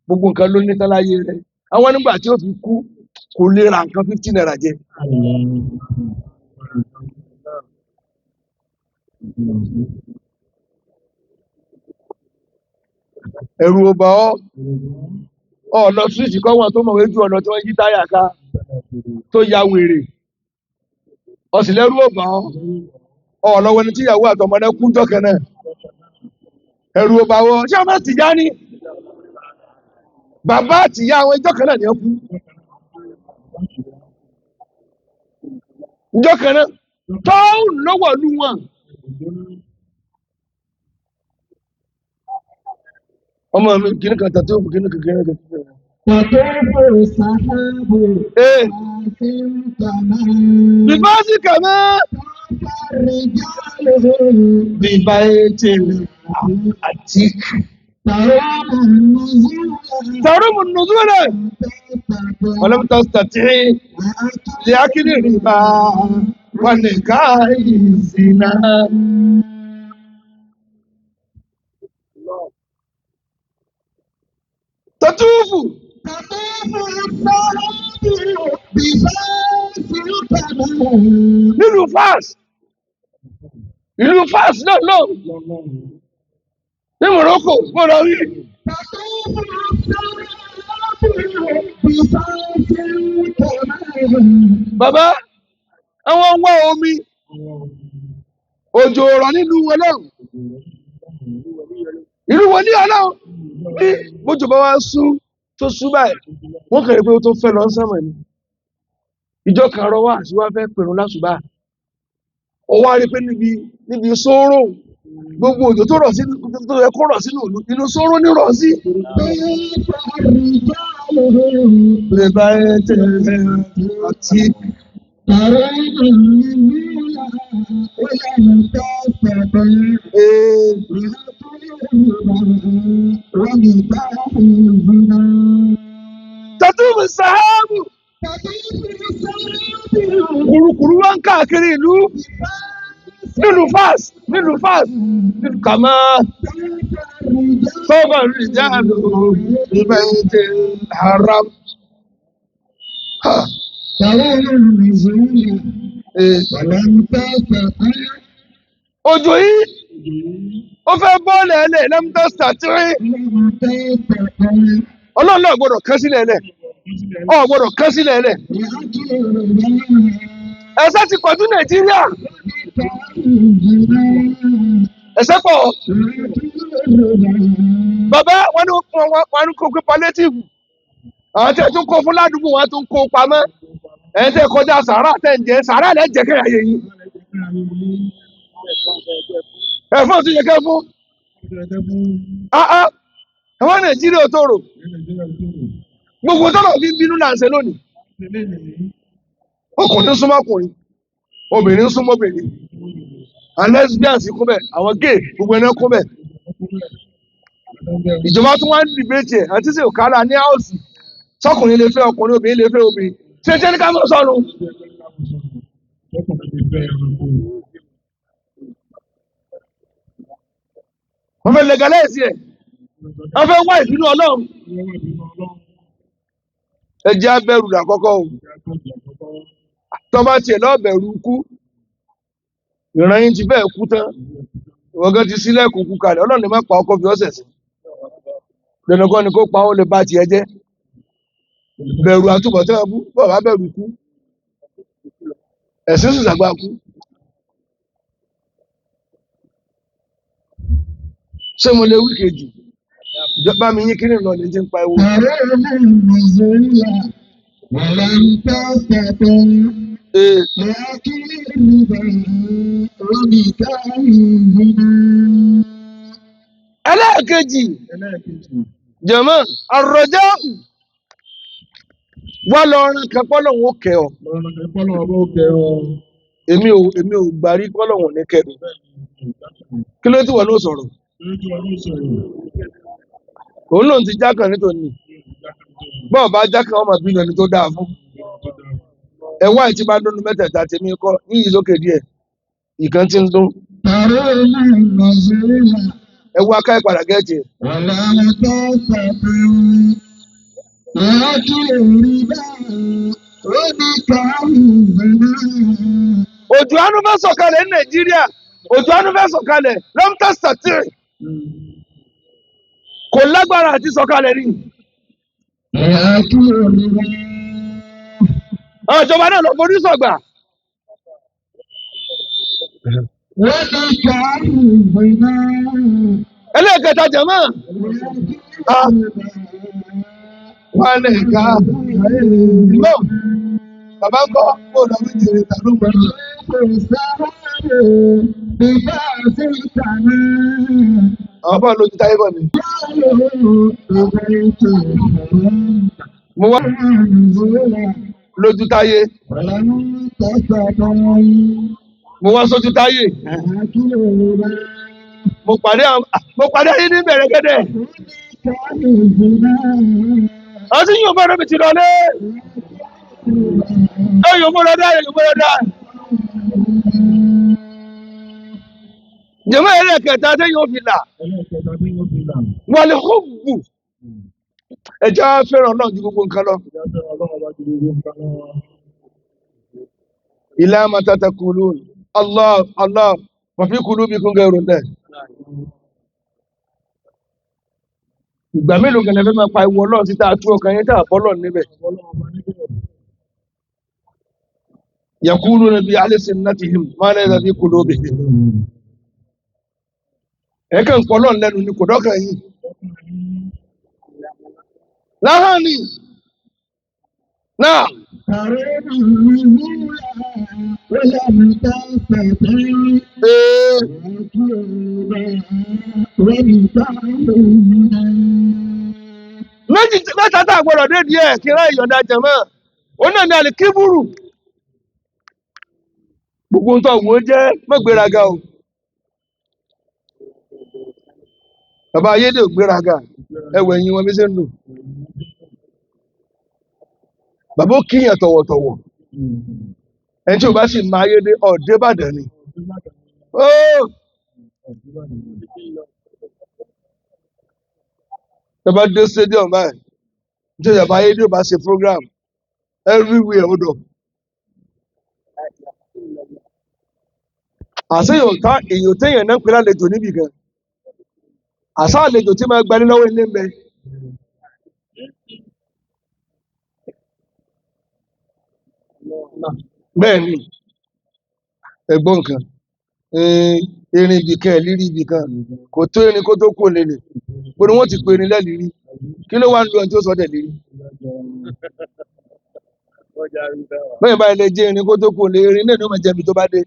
Gbogbo nǹkan ló ní tán láyé rẹ̀. Àwọn nígbà tí ó fi kú kò lè ra nǹkan 50 naira jẹ. Ẹ̀rù ò bà ọ́. Ọ̀nà síríìtì kan wà tó mọ̀wé ju ọ̀nà tí wọ́n yí táyà ká tó ya wèrè. Ọ̀sìn lẹ́rú ò bà ọ́. Ọ̀nà wẹni tí ìyàwó àtọmọ rẹ̀ kú jọ́kẹ́ náà. Ẹ̀rù ò bà wọ́. Ṣé ọmọ tìjà ni? Bàbá àtìyá àwọn ìjọ́ kan náà ni ó kú. Ìjọ́ kan náà. Tóun lọ́wọ́ lú wọn. Ọmọ mi kìíní kan tàbí òkú kìíní kan kìíní kan. تطوف السحاب Ee, كما bíbáàsì kàmẹ́. طاف الرجال Bíbá ètè àti. ترون النزول Tàrúmù nùzúlẹ̀. Ọlọ́mú tó tàtí lè ákìlì rìbá wà ní káyì zìnà. Tọ́túfù تطوف السحاب بفاس الكمال. Nílùú Fas, ìlú Fas náà náà ní Morocco mo lọ rí. تطوف السحاب بفاس الكمال. Bàbá, àwọn ń wá omi, òjò rọ̀ nílùú wọn náà, ìlú wọn ní Ọlọ́run bí bójú bá wá sú tó sú báyìí, wọ́n kẹrì pé ó tó fẹ́ lọ ń sánmọ̀ ni. Ìjọ kan rọ wá sí wá fẹ́ pèrún lásùbà, ó wá rí pé níbi sóró gbogbo òjò tó rọ̀ sínú tó yẹ kó rọ̀ sínú ìlú, inú sóró ní rọ̀ sí. كيف الرجال Lè bá ẹ tẹ̀lé àti ترون النزول ولم تستطع ee. ونكاح الزنا. Tàtúbù sàhábù تطوف السحاب kùrukùru wá ń káàkiri ìlú nílùú Fas, nílùú Fas, nílùú kàmá tọ́ba rìjáàlú ìbẹ̀yìntì haram. Ha, ترون النزول eh. ولم تستطع. Òjò yìí ó fẹ́ bọ́ọ̀lù ẹlẹ̀ lẹ́mítọ́sítà tírí. ولم تستطع. Ọlọ́run náà gbọ́dọ̀ kán sílẹ̀ ẹlẹ̀, ọ̀ gbọ́dọ̀ kán sílẹ̀ ẹlẹ̀. لأجل الربا Ẹ̀ṣẹ̀ ti pọ̀jù Nàìjíríà, ونكاح الزنا. ẹ̀ṣẹ̀ pọ̀. لأجل الربا. Bàbá wọn ní wọn ní kó pé palliative. Àwọn tí ẹ tún kó fún ládùúgbò wọn tún kó pamọ́. Ẹ̀yin tẹ́ kọjá sàárà tẹ̀ ń jẹ sàárà lẹ́ jẹ́ kẹ́yà yẹ yín. Ẹ̀fọn tún yẹ kẹ́ fún. Áá, àwọn Nàìjíríà ò tòrò. Gbogbo tọ́lọ̀ fi ń bínú là ń ṣe lónìí. Ọkùnrin súnmọ́ ọkùnrin, obìnrin súnmọ́ obìnrin. Àwọn lesbians kún bẹ́ẹ̀, àwọn gay gbogbo ẹni kún bẹ́ẹ̀. Ìjọba tún wá ń dìbẹ́tì ẹ̀ àti sí òkàlà ní áùsì. Sọ́kùnrin lè fẹ́ ọkùnrin, obìnrin lè fẹ́ obìnrin. Ṣé ṣé ní ká mọ̀ sọ́nu? Wọ́n fẹ́ legalize ẹ̀, wọ́n fẹ́ wá ìbínú Ọlọ́run. Ẹ jẹ́ á bẹ̀rù làkọ́kọ́ o. Tọ́ba tiẹ̀ lọ́ọ́ bẹ̀rù kú, ìran yín ti fẹ́ kú tán. Ìwọ gan ti sílẹ̀kùn kú kalẹ̀, Ọlọ́run lè má pa ọkọ fi ọ́sẹ̀ sí. Dandan kọ́ ni kó pa ó lè ba tiẹ̀ jẹ́. Bẹ̀rù àtúbọ̀tán abú, bọ́ọ̀ bá bẹ̀rù kú. Ẹ̀sìn sì sàgbà kú. Ṣé mo lè wí kejì? Ìjọba mi yín kí ni lọ lè ti ń pa ewu. ترون النزول ولم تستطع Ee, لكن الربا ونكاح الزنا. ẹlẹ́ẹ̀kejì, jẹ̀mọ́, àròjọ́ wà lọ ran kan pọ́lọ́hún ó kẹ́ ọ. Èmi ò gbàrí pọ́lọ́hún ò ní kẹ́ mi. Kí ló tí wọ́n ló sọ̀rọ̀? Òun lòun ti jákàn nítorí. Bọ́ọ̀ bá jákàn ọmọ bínú ẹni tó dáa fún. Ẹ̀wá ìtì bá dúnú mẹ́tẹ̀ẹ̀ta tèmi kọ́ yíyí sókè díẹ̀. Ìkan ti ń dún. ترون النزول Ẹ̀wá ká ìpadà gẹ́ẹ̀tì ẹ̀. ولم تستطع لكن الربا ونكاح الزنا. Òjò àánú fẹ́ sọ̀kalẹ̀ ní Nàìjíríà. Òjò àánú fẹ́ sọ̀kalẹ̀ lọ́mítà sàtìrì. Kò lágbára àti sọ̀kalẹ̀ ni. لكن الربا Àwọn ìjọba náà lọ forí sọ̀gbà. ونكاح الزنا. Ẹlẹ́ẹ̀kẹta jẹ̀mọ́. لكن Wọ́n lè ka ìmọ̀. Bàbá ń kọ́ kó lọ wí jèrè tàbí pẹ̀lú. Àwọn bá lójú táyé bọ̀ ni. Mo wá lójú táyé. Mo wá sójú táyé. Mo pàdé ayé ní bẹ̀rẹ̀gẹ́dẹ̀. Àwọn tí yóò bá rẹ̀ mi ti lọ lé. Ẹ yóò mú lọ́dá, yóò mú lọ́dá. Jẹ̀mọ́ ẹlẹ́ẹ̀kẹta tí yóò fi là. Wàlẹ̀ hóbù. Ẹjá fẹ́ràn náà ju gbogbo nǹkan lọ. Ilá ma tatakulun Allah Allah wa fi qulubikum ghayrullah. Ìgbà mélòó kan lẹ fẹ́ máa pa ìwọ Ọlọ́run síta tú ọkàn yẹn tá a bọ́lọ̀ níbẹ̀. Yaquluna bi alsinatihim ma laysa fi qulubihim. Ẹ̀kẹ́ ń pọ̀ Ọlọ́run lẹ́nu ni kò dọ́kàn yìí. Láhàn ni náà. Ee, méjì mẹ́ta tá a gbọ́dọ̀ dé díẹ̀ kí n ráyè yọ̀ǹda jẹ̀mọ́. Òun náà ni àlìkíbùrù. Gbogbo ń tọ́ wò ó jẹ́ mọ́gbéraga o. Bàbá Ayédè ò gbéraga. Ẹwẹ̀ ẹ̀yìn wọn bí ṣe ń lò. Bàbá ó kíyàn tọ̀wọ̀tọ̀wọ̀. Ẹni tí ò bá sì máa Ayédè ọ̀dẹ́ Ìbàdàn ni. Óò! Bàbá dé stadium báyìí. Nítorí bàbá Ayédè ò bá ṣe program everywhere ó dọ̀. Àṣé èèyàn téèyàn náà ń pè lálejò níbì kan. Àṣá àlejò tí máa gbalé lọ́wọ́ ilé ń bẹ. Bẹ́ẹ̀ ni, ẹ̀gbọ́n nǹkan. Erin ibì kan, ẹ̀lírí ibì kan. Kò tó erin kó tó kú òlele. Bó ni wọ́n ti pe erin lẹ́lìírí. Kí ló wá ń lo ẹni tí ó sọ dẹ̀ lírí? Bẹ́ẹ̀ bá ilé jẹ́ erin kó tó kú òlele, erin náà ni ó máa jẹ́ ibi tó bá dé.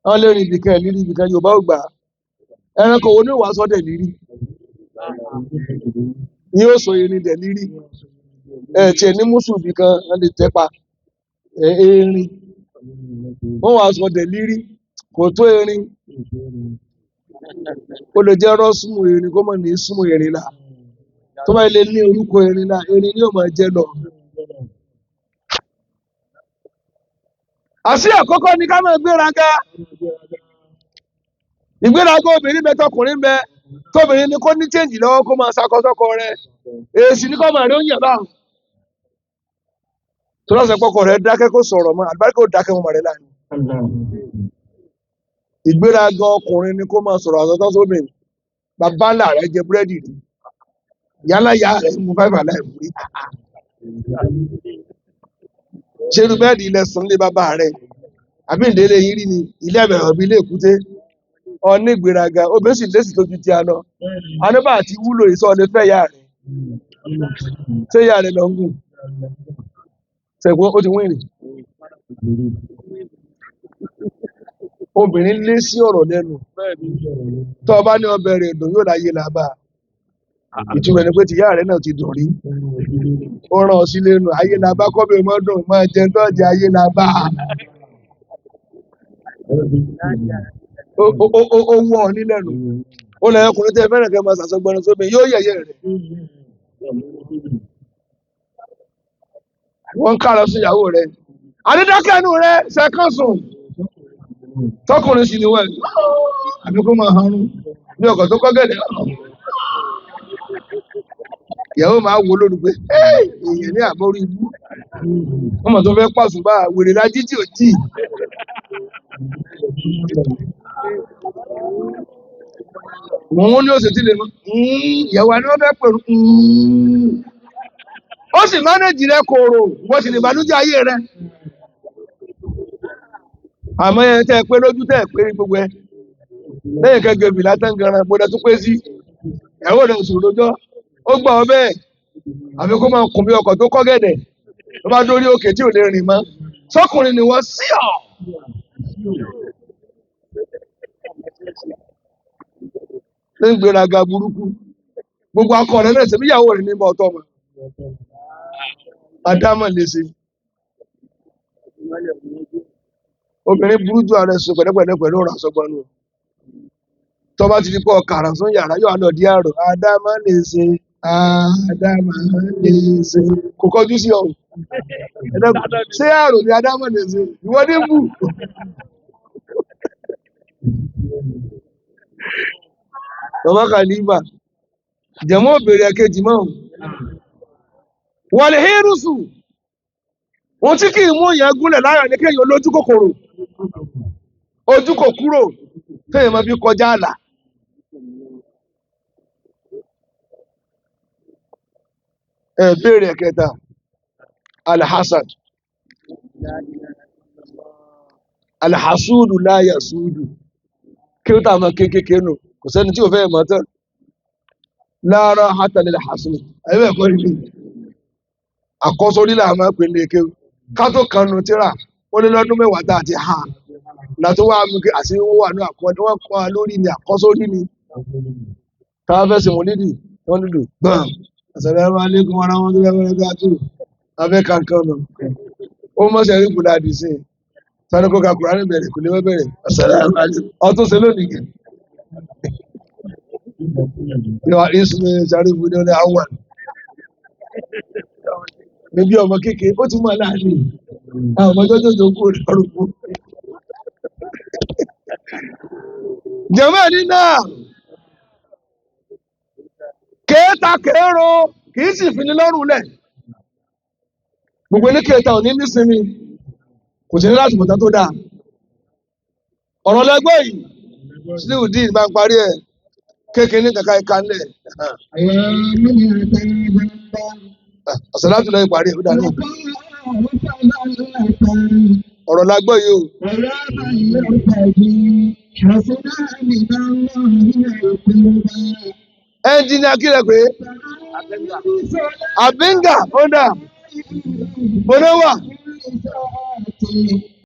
Wọ́n lérin ibì kan, ẹ̀lírí ibì kan, Yorùbá ò gbà á. Ẹranko wo ni ó wàá sọ dẹ̀ lírí? Ni yóò sọ erin dẹ̀ lírí. Ẹ tiẹ̀ ní mùsùn ibì kan, wọ́n lè tẹ́ pa. Erin. Wọ́n wàá sọ dẹ̀ lírí. Kò tó erin. Ó lè jẹ́ rọ́ṣùmù erin kó mọ̀ ní súnmù erin la. Tó bá ilé ní orúkọ erin la, erin ni yóò máa jẹ́ lọ. Àṣé àkọ́kọ́ ni ká máa gbéraga. Ìgbéraga obìnrin bẹ tọkùnrin bẹ. Tóbìnrin ni kó ní chéǹjì lọ́wọ́ kó máa ṣakọ sọ́kọ rẹ̀. Èsì ni kó máa rí oúnjẹ báwọn. Tó lọ́sẹ̀ pọ́kọ rẹ̀ dákẹ́ kó sọ̀rọ̀ mọ́, àlùbáríkà ó dákẹ́ mọ́ rẹ̀ láàrin. Ìgbéraga ọkùnrin ni kó máa sọ̀rọ̀ àsọtán sóbìnrin. Bàbá ńlá rẹ̀ jẹ búrẹ́dì rí. Yálà ìyá rẹ̀ mú five alive rí. Ṣé irú bẹ́ẹ̀dì ilẹ̀ sùn lé bàbá rẹ̀? Àbí ìdílé yín rí ni ilé ẹ̀bẹ̀rẹ̀ ọ̀bí ilé èkúté. Ọní ìgbéraga, obìnrin sì lésì tó ju ti a lọ. Aníbà àti wúlò ìsọ̀ lè fẹ́ ìyá rẹ̀. Ṣé ìyá rẹ̀ lọ ń gùn? Ṣẹ̀gbọ́n ó ti wíìnì. Obìnrin lé sí ọ̀rọ̀ lẹ́nu. Tó o bá ní ọbẹ̀ rẹ̀ dùn yóò láyé làbá. Ìtumọ̀ ni pé tìyá rẹ̀ náà ti dùn rí. Ó rán ọ sílé nù. Ayé làbá kọ́ bí ọmọ dùn máa jẹ tọ́jú ayé làbá. Ó wọ̀ ọ́ nílẹ̀nu. Ó lẹ́yìn ọkùnrin tẹ́ fẹ́ràn kẹ́ máa ṣàṣọgbọnú sómi yóò yẹ̀yẹ́ rẹ̀. Wọ́n ń kárọ̀ sí ìyàwó rẹ̀. Àdídákẹ́nu rẹ̀ ṣẹ̀kan sùn. Tọkùnrin sì ni wọ́n. Àbí kó máa hanrun bí ọkọ̀ tó kọ́ gẹ̀dẹ̀. Ìyàwó máa wo lóru pé èèyàn ní àbórí ibú. Wọ́n mọ̀ tó fẹ́ pàṣùbà wèrè lájí tí ò jì. Òun ní oṣù tí lè mọ́. Ìyàwó ni wọ́n fẹ́ pẹ̀lú. Ó sì mánéjì rẹ kòrò, wọ́n sì lè bànújẹ́ ayé rẹ. Àmọ́ ẹ tẹ́ ẹ pé lójú tẹ́ ẹ pé gbogbo ẹ. Lẹ́yìn kẹ́gẹ́ bìlá tán garan gbọ́dọ̀ tún pé sí. Ìyàwó rẹ̀ oṣù lójọ́. Ó gbà ọ bẹ́ẹ̀. Àfi kó máa kùn bí ọkọ̀ tó kọ́ gẹ̀dẹ̀. Tó bá dórí òkè tí ò lè rìn mọ́. Sọ́kùnrin ni wọ́n sí ọ̀. Ní gbéraga burúkú. Gbogbo akọ rẹ̀ náà ṣe bí ìyàwó rẹ̀ ní bọ́ ọtọ́ mọ́. Adámọ̀ lè ṣe. Obìnrin burú jù ààrẹ sùn pẹ̀lẹ́pẹ̀lẹ́ pẹ̀lú ọ̀rọ̀ àsọgbọnú. Tó bá ti di pé ọkà àrà sún yàrá yóò lọ di àrò. Adámọ̀ lè ṣe. Adámọ̀ lè ṣe. Kò kọjú sí ọ̀hún. Ṣé àrò ni Adámọ̀ lè ṣe? Ìwọ ní bù. Bàbá Kàlífà. Jẹ̀mọ́ òbèrè ẹ̀kejì mọ́. Wọ̀lẹ̀ hírùsù. Ohun tí kì í mú èèyàn gúnlẹ̀ láyọ̀ ní kéèyàn olójú kòkòrò. Ojú kò kúrò téèyàn máa fi kọjá àlà. Ẹ béèrè ẹ̀kẹta. Alhassad. Alhassudu la yasudu. Kí ó tà máa kéékèèké nù? Kò sẹ́ni tí ò fẹ́ mọ̀ tán. Lára hátàlẹ̀ alhassudu. Àyẹ̀wò ẹ̀kọ́ rí mi. Àkọ́sórí là máa pè ní eke. Ká tó kanu tíra, ó lé lọ́dún mẹ́wàá tá a ti ha. Látó wá mú kí àti wọ́n wà ní àkọ́dé, wọ́n kọ́ wa lórí ni àkọ́sórí ni. Táwa fẹ́ sìn wọ́n lídìí, wọ́n dúdú. Gbọ̀n. Assalamu alaikum warahmatullahi wabarakatuh. Abẹ́ kankan nù. Ó mọ̀ṣẹ́ rí kùdà dì sí. Sani kó ka Kùránì bẹ̀rẹ̀, kò lè wẹ́ bẹ̀rẹ̀. Assalamu alaikum. Ọtún ṣe lónìí kẹ̀. Ìwà ìsúnmi Ṣàrífù ní ọ̀nà àwọn. Níbi ọmọ kékeré, ó ti mọ̀ láàrin. Àwọn ọmọ tó tó kú lọ́rùn kú. Jẹ̀mọ́ ní náà, kéèta kéèrò kìí sì fi ní lọ́rùn lẹ̀. Gbogbo ní kéèta ò ní nísinmi, kò sí ní láti mọ̀tá tó dáa. Ọ̀rọ̀ lẹ́gbẹ́ yìí, Sliudeen bá ń parí ẹ̀, kéèké ní kàkà ìka ńlẹ̀. Àsàlátù lẹ́yìn parí ẹ̀, ó dáa náà. Ọ̀rọ̀ lágbọ́ yìí o. Ẹnjìnìà kí lẹ pé Àbíngà ó dà bọ́nà wà.